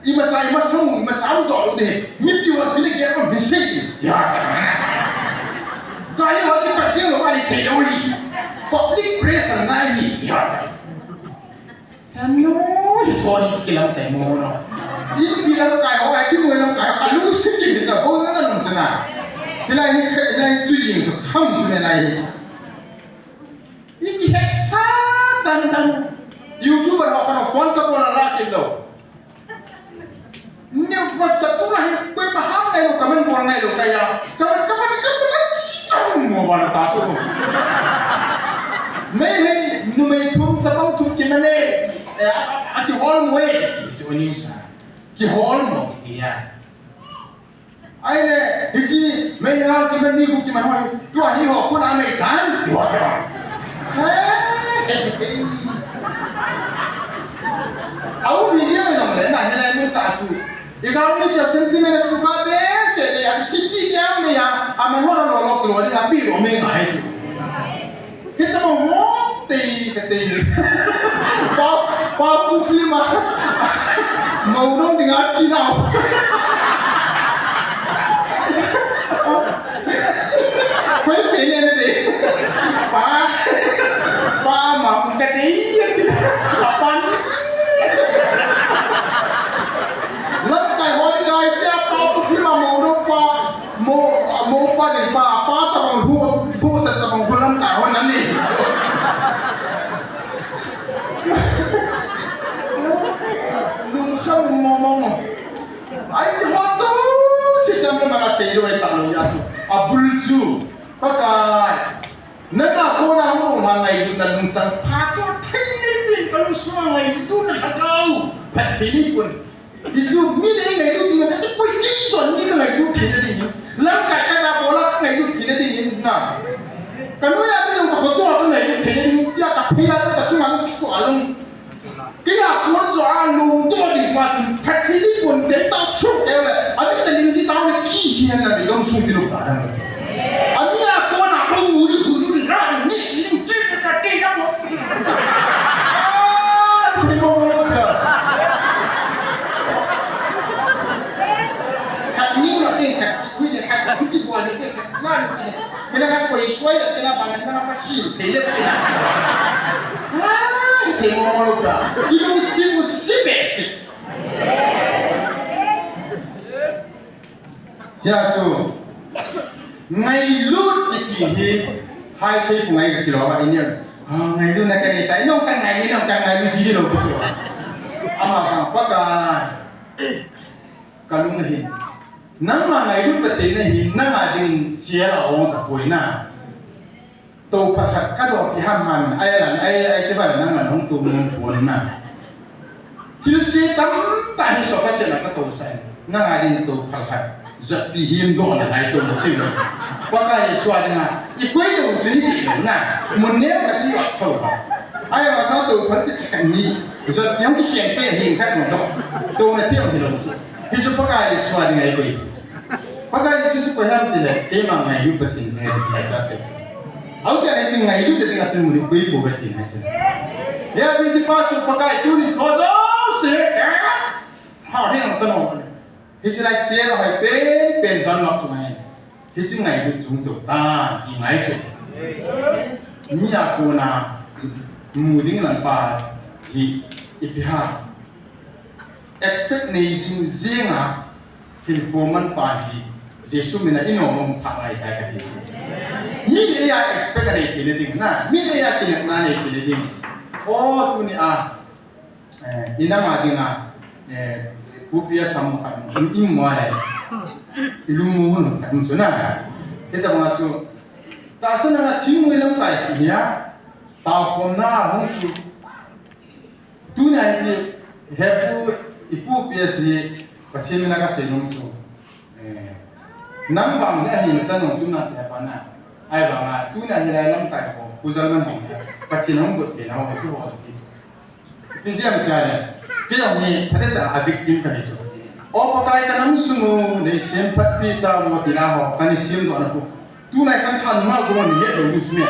Imacha, imacha mu, imacha mu doh lou de. Mipi ho pina ge pa mi sei. Ya ta. Tua hi ho ki pa jing lou ani thei lou hi. Public pressure na hi. Ya ta. Henu, hi cho hi ki lamkai mo no. Inpi lamkai ho, ai ki mo lamkai ho, kalu si ki na bo na nung tana. Hilai hi, hilai chu jing chu kham chu ne lai hi. I kihetsa dandan. YouTuber ho kana phone ka bol a la kit lou. Ni WhatsApp tu la hi koima ham ngai lou, comment bol ngai lou kaya. Comment, comment, comment, comment, chang mo bana ta chu. Meilhei numei thum, chapang thum kiman e. Eh, a, a, a kihol mo e. Chu news a. Kihol mo kiti a. Ahile, hiche, Meilhei kiman ni gu kiman hoi, tua hi ho kona mei tan, tua tua. He, he, he. Au video jong le na, hilai mun tah chu. I gal mi tia sentiment sukha behseh le, a kithi pi tia mei a, aman ho na lo lo kilo, a pi lo mei ngai chu. Hitabang ho tei ka tei. Pa, pa pu film a. Mou dong dinga thi nau. Hoi pe ne ne tei. Pa, pa ma pu ka tei. Apan. Lamkai ho dinga tia pa pu film a mou dong pa. Mo, mo pa ni pa, pa tabang hu, hu sa tabang hu lamkai ho na ni. Lung kham mo mo mo. Ai ki ho so, si tam na ma sei jo ai ta lo ya chu. A bul chu. Pakai. Nanga kona hung hung ha ngailutna lungchang pha chu thei ni pin ka lungsunga ngailutna lhagao. Phatthei ni pun. Hichu mi le ngailut ding, ka koi kei chu mi ka ngailut theina ding. Lamkai ka ja bola ka ngailut theina ding na. Ka noiya mi jong ka khoto ka ngailut theina ding. Tia ka phei la ka chunga ka so alung. Kei a kon chu a lungto ding pa chun, phatthei ding kon te ta suk te le, a mi ta ling ji ta le ki hian na ding dong suk ding lo ta dang. A mi a kon a ko u ri hu ri ra ding ni ni ji ta te dang mo. Ah, ni mo mo ka. Khat ni ma te khat si ni khat ni ki bo ni te khat na ni. Kena ka koi suai da kena ba na ka shi pe ye kena. Ai, te mo mo ka. Ilu ti mu si be si. Ya chu. Ngailut kiti hi. Hai te ku ngai ka kilo ba ini. Ah, ngailut na ka ni tai no ka ngai ni no ka ngai ni di lo ku chu. Ama ka pa ka. Ka lung ahi. Nangma ngailut Pathen ahi, nanga ding chial a ong tapoi na. Touphat khat ka dop i ham ham, ai lan, ai, ai, chibai nangma nong tu nong pon na. Thilse tamtah hi sofa se na ka tousah. Nanga ding touphat khat. Jotpi him do na ai to na thil. Pakai Jesu a dinga, i koi lo chu ni ti lo na. Mun ne ka chi ot tho. Ai ma sa touphat ti chakan ni. Jotpi hong ki khen pe him khat mo do. To na thil hi lo chu. Hichu Pakai Jesu a dinga i koi. Pakai Jesu chu koi ham tile, keima ngailut Pathen kahi ti cha se. Au tia le chu ngailut le dinga chu mun koi po Pathen hai se. Ya chu chu pa chu Pakai tu ni cho jo se. Ha he ang kano. Hichu lai che la hai pen pen don lok chu ngai. Hichu ngailut chung to ta ti ngai chu. Mi a kona mu ding lang pa hi ipi ham. Expect nei jing jing a, hinkho man pa hi, Jesu mina i nom mong pha ngai tai ka ti. Mi le a expect nei theina ding na, mi le a kinepna nei theina ding. O, tuni a, eh, i nam a ding a, eh, Pu Pi a sam khat, i, i mu a le, i lung mu hun khat chu na. Hitabang a chu, tahsa na thingnoilam kai hi a, tao khom na hung chu, Tuna hi, he pu, i Pu P S hi, Pathen mina ka sei nom chu. Eh, nam bang hi ahi na chan nong chu na te pa na. Ai bang a, tuna hi lai lamkai ho, pu jal man hong. Pathen hong got pe na ho, pu ho sa ki. Pi jam kya le. Kei jong hi, phatecha a victim ka hi chu. O Pakai ka nam sung u, nei sem phat pi ta mo ti na ho, ka ni sem do na pu. Tulai kan than ma ko ni het lo chu me.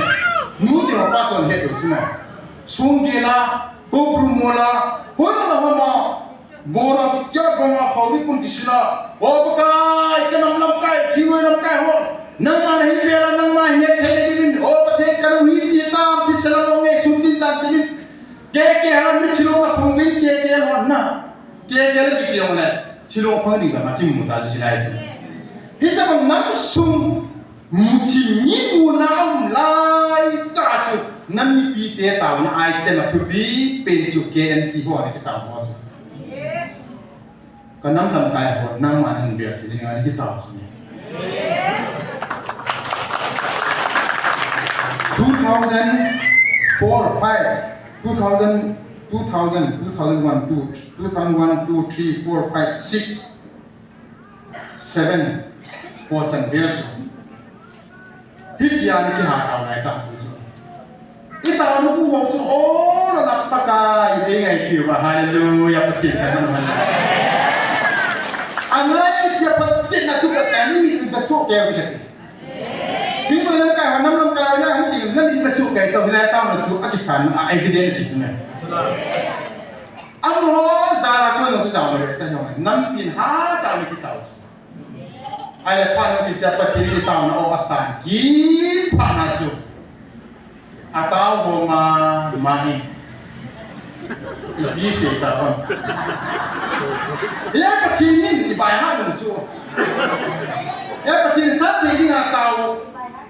Nu te pa ko het lo chu me. Sung ke la, ko pru mo la, ko na ma ma. Mo la kya ko ma ko ri kun kisila. O Pakai, ka nam lamkai, ki noi lamkai ho. Nangma na hin le la, nangma hin het he le din. O Pakai, ka nam hi ti ta, pi sala lo nge, sun tin jan tin. Ke ke ha mi thilo ma phong bin ke ke lo na. Ke ke le ki piong le. Thilo phong ni ka ma ki mu ta ji lai chu. Hitabang nam sung Muchi mi muna um lai ta chu, nam mipi te taona ai te ma thupi pen chu K N T ho na kitao ho chu. Ka nam lamkai ho nangma hin bia phi ni ngai kitao chu ni. Two thousand four, five, two thousand, two thousand, two thousand one, two, two thousand one, two, three, four, five, six. Seven, po chan bel chu. Hitia ni kiha tao ngai ta chu chu. I taona bu ho chu o la la Pakai i ngai piu va, hallelujah, Pathen ka man hallelujah. Angai tia Pathen na tu Pakai ni mi ta so ke vi ka ti. Thingnoilam kai, nam lamkai na, hung ti, nam i ta so ke to, hilai taona chu, a kisan, a evidence chu na. Amaho jal a koi jong chu jao le ta jong, nampin hatah a kitao chu. Ahile phat jong chu Pathen kitaona o asan kiphat na chu. Atao ho ma, ma hi. Ipi sei ta hon. Ya Pathen in i bai ha jong chu. Ya Pathen san thei ding a tao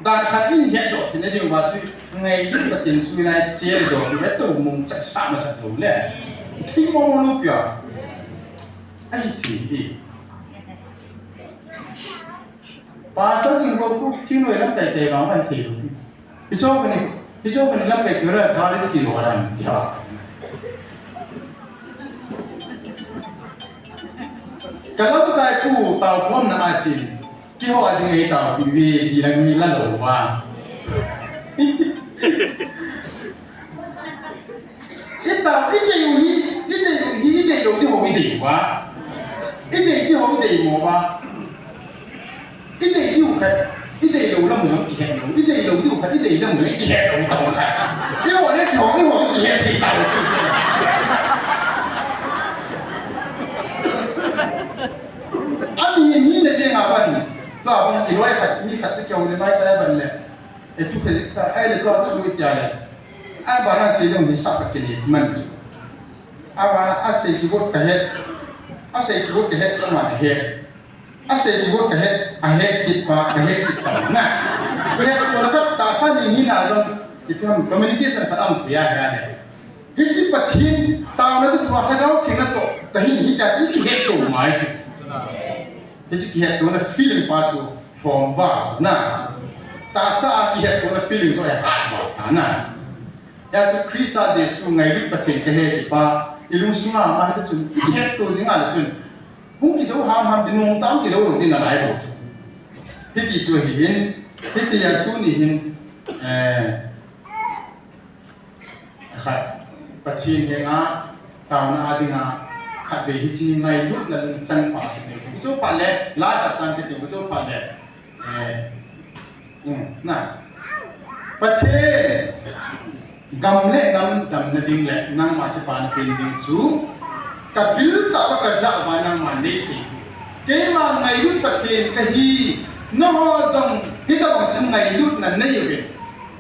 dan khat in het doh theina ding uva chu. Ngailut Pathen chu lai chel doh ve to mong chat sa masa to le. Thei mong mong lu pia. Ahi thei hi. Pastor ding ko ku thei noi lamkai te ma ahi thei lu. Hicho kani, hicho kani lamkai te ra gari ti lo ran tia. Ka lamkai pu taokhomna a chun, keiho a ding ei taopi uve ti lang mi la lou va. I tao, i dei u hi, i dei u hi, i dei lou diu ho i dei uva. I dei diu ho i dei mo uva. I dei diu khat, i dei lou lam jong kihet lou. I dei lou diu khat, i dei lam jong kihet lou tao khat. Eiho le keiho, eiho kihet thei tao. Ami hi mi na jeng a ban. Tua bang i loi khat, mi khat te keu le mai ta ban le. E chu khe ta, ai le tua chu i tia le. Ai ba na sei dong hi sa pa kini man chu. A ba na a sei kigot ka het. A sei kigot ka het chu ma ka het. A sei kigot ka het, a het kit pa, ka het kit pa na. Ka het ko na khat tahsa ni hi na jong. Ipi ham communication khat ang pia ha le. Hiche Pathen taona toh thua Lhagao Theng na toh, ka hin hi ta chu kihet to mai chu. Hiche kihet tona feeling pa chu form va chu na. Tahsa a kihet tona feeling chu ahi hat va ta na. Hia chu Christa Jesu ngailut Pathen ka hi ti pa, i lungsunga ma hi chun, i kihet to jing a le chun. Hung kijou ham ham ti nung tam kijou lou ti na lai lou chu. Hiti chu hi in, hiti a tuni hin, eh, Khat, Pathen henga, taona a dinga, khatvei hiche ngailutna lungchang pa chu nei. Hichu phat le, la ka sang kiti hichu phat le. Eh, um, na. Pathen, gam le nam damna ding le, nangma kipana pen ding chu. Ka bil tah uva ka jah uva nangman nei sei. Keima ngailut Pathen kahi, nangho jong hitobang chun ngailutna nei uvin.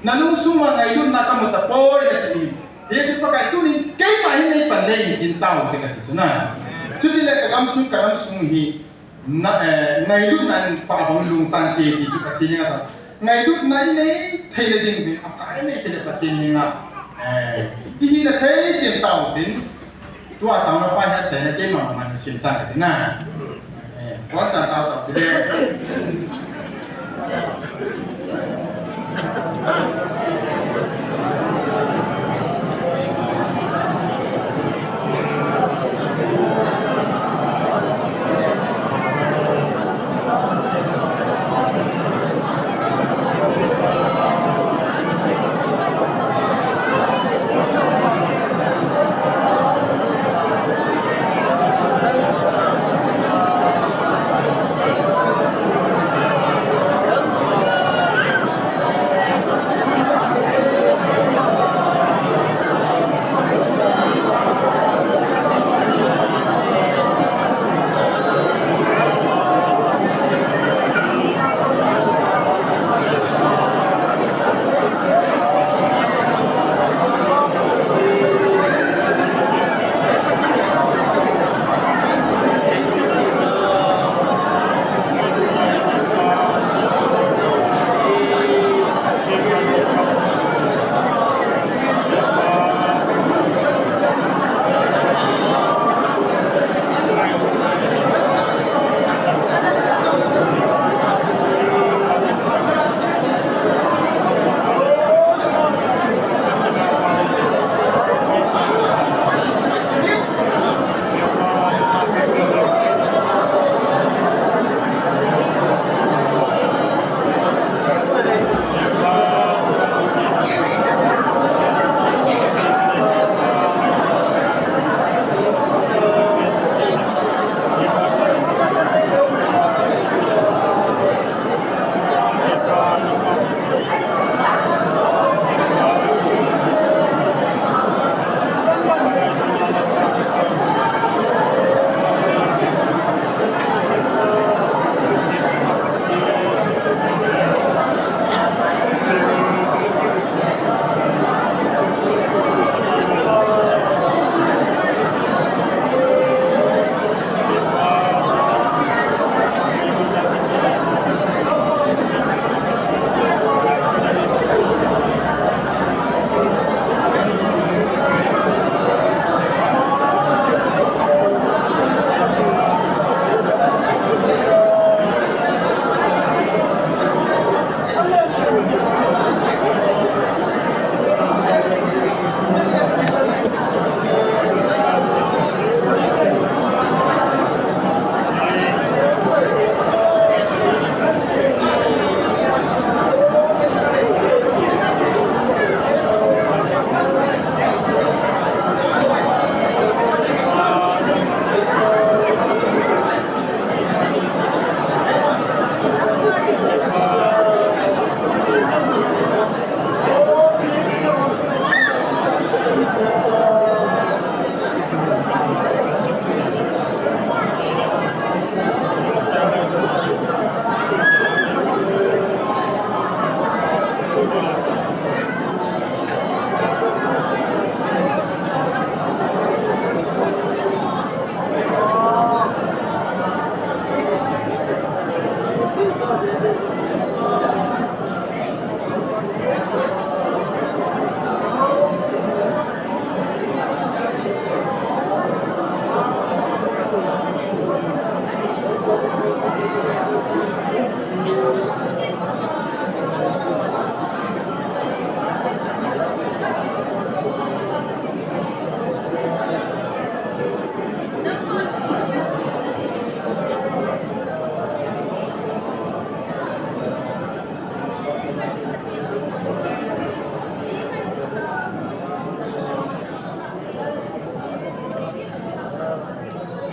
Na lungsung uva ngailutna kamu tapoi nati. Hichu Pakai tunin keima hin nei pan le in tao te kati chu na. Chutile ka gamsung ka gamsung hi. Na, eh, ngailutna in pha bang lungtang te ti chu Pathen henga ta. Ngailutna i nei theina ding uvin, akai nei theina Pathen henga. Eh, i hina thei chen tao tin. Tua taona pa hi achaina keima man sin tang kati na. Eh, tua chan tao tao ti le.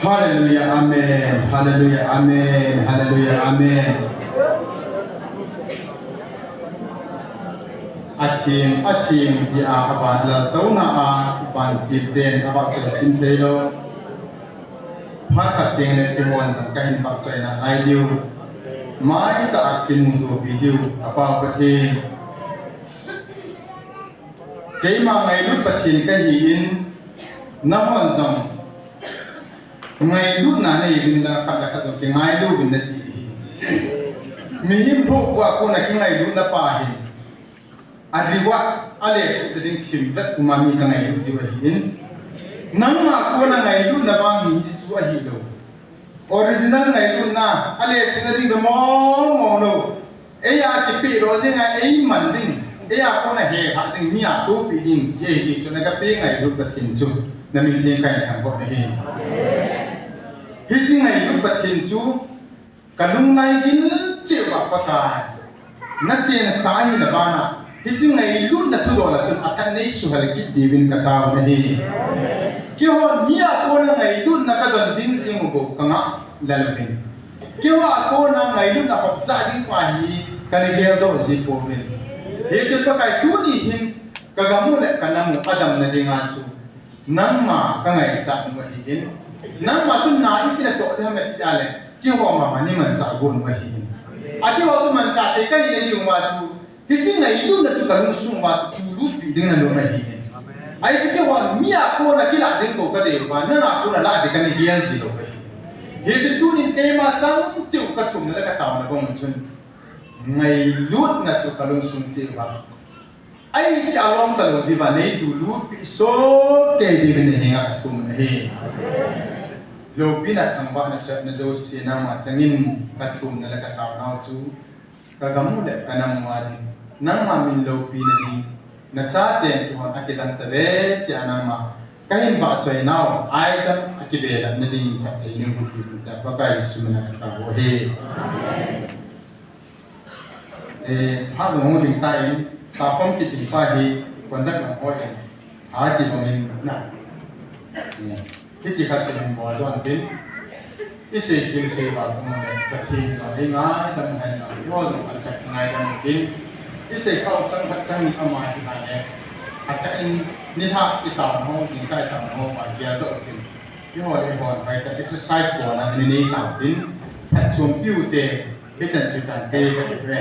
Hallelujah, amen. Hallelujah, amen. Hallelujah, amen. Athim, athim, tia aban alaltouna a, vantil ten avahchoi chin theilou. Phat khat teng le keimon jong kahin vahchoina lai diu. Maitah a kimutopi diu, kapau Pathen. Keima ngailut Pathen kahin, nahon jong ngailutna neiuvin lang khat le khat jong kingailuvin nati ahi. Mihem lhoh bua kona kingailutna pa hin, a reward, alethuhna ding themkhat uma mi kangailut jiu ahin. Nangma kona ngailutna vang hi hichu ahilou. Original ngailutna, alethuhna ding ve mong mong lou. Eia kipeh lou jeng a, eiman ding, eia kona hehah ding, mi a tohpi ding, hiche hi chu nagape ngailut Pathen chu, namin theng kahin thangvah nahi. Hiche ngailut Pathen chu, kalunglai gil cheh uva Pakai, nachensa ahina bana, hiche ngailutna thudol a chun athat neisuhel kit diuvin katao nahi. Keihon mi a kona ngailutna kadon ding jeng u bou kangah lel uvin. Keiho a kona ngailutna hopsah ding pa hi kana geldoh ji pouvin. Hichun Pakai tuni hin kagam u le kanam u adamna dinga chu nangma kangaichat u ahin. Nangma chun na iti natoh ding ham tia le, keiho mama nei manchah gon u ahin. Akeiho chu manchah thei kahina diuva chu, hiche ngailutna chu kalungsung uva chu tulutpi ding nanom ahin. Ahi chu keihon mi a kona kilah ding bou kadei uva, nanga kona lah ding kana gel ji lou ahi. Hichun tunin keima chang cheh u kathumna le kataona bang chun, ngailutna chu kalungsung cheh uva, ahi ti alom talou diuva nei tulutpi soh kei diuvin nahenga kathum u ahi. Loupina thangvahna chatna jouse nangma changin kathumna le kataonau chu, kagam u le kanam uva ding, nangma min loupina ding, nachaten kihon akidang tave tia nangma kahin vahchoinau, aidam akibelamna ding phatthei nei boh uvin tia Pakai Jesu mina katao u ahi. Eh, phat jong hung ding tan, takhom kit ding pa hi, conduct lang hoi in, ati bangin na. Eh, hiti khat chu hin bol jon tin. Isei khel sei val um le, Pathen jong eingaidam hen lang, eiho jong khat khat ngaidam tin. Isei khao chang khat chang ni ama hi khat le, khat khat in nilhah itaona ho, jingkah itaona ho, ma geldoh tin. Eiho le eihon hoitah exercise bolna nei nei tau tin, phatchompiu te, hichan chu tante kati uve.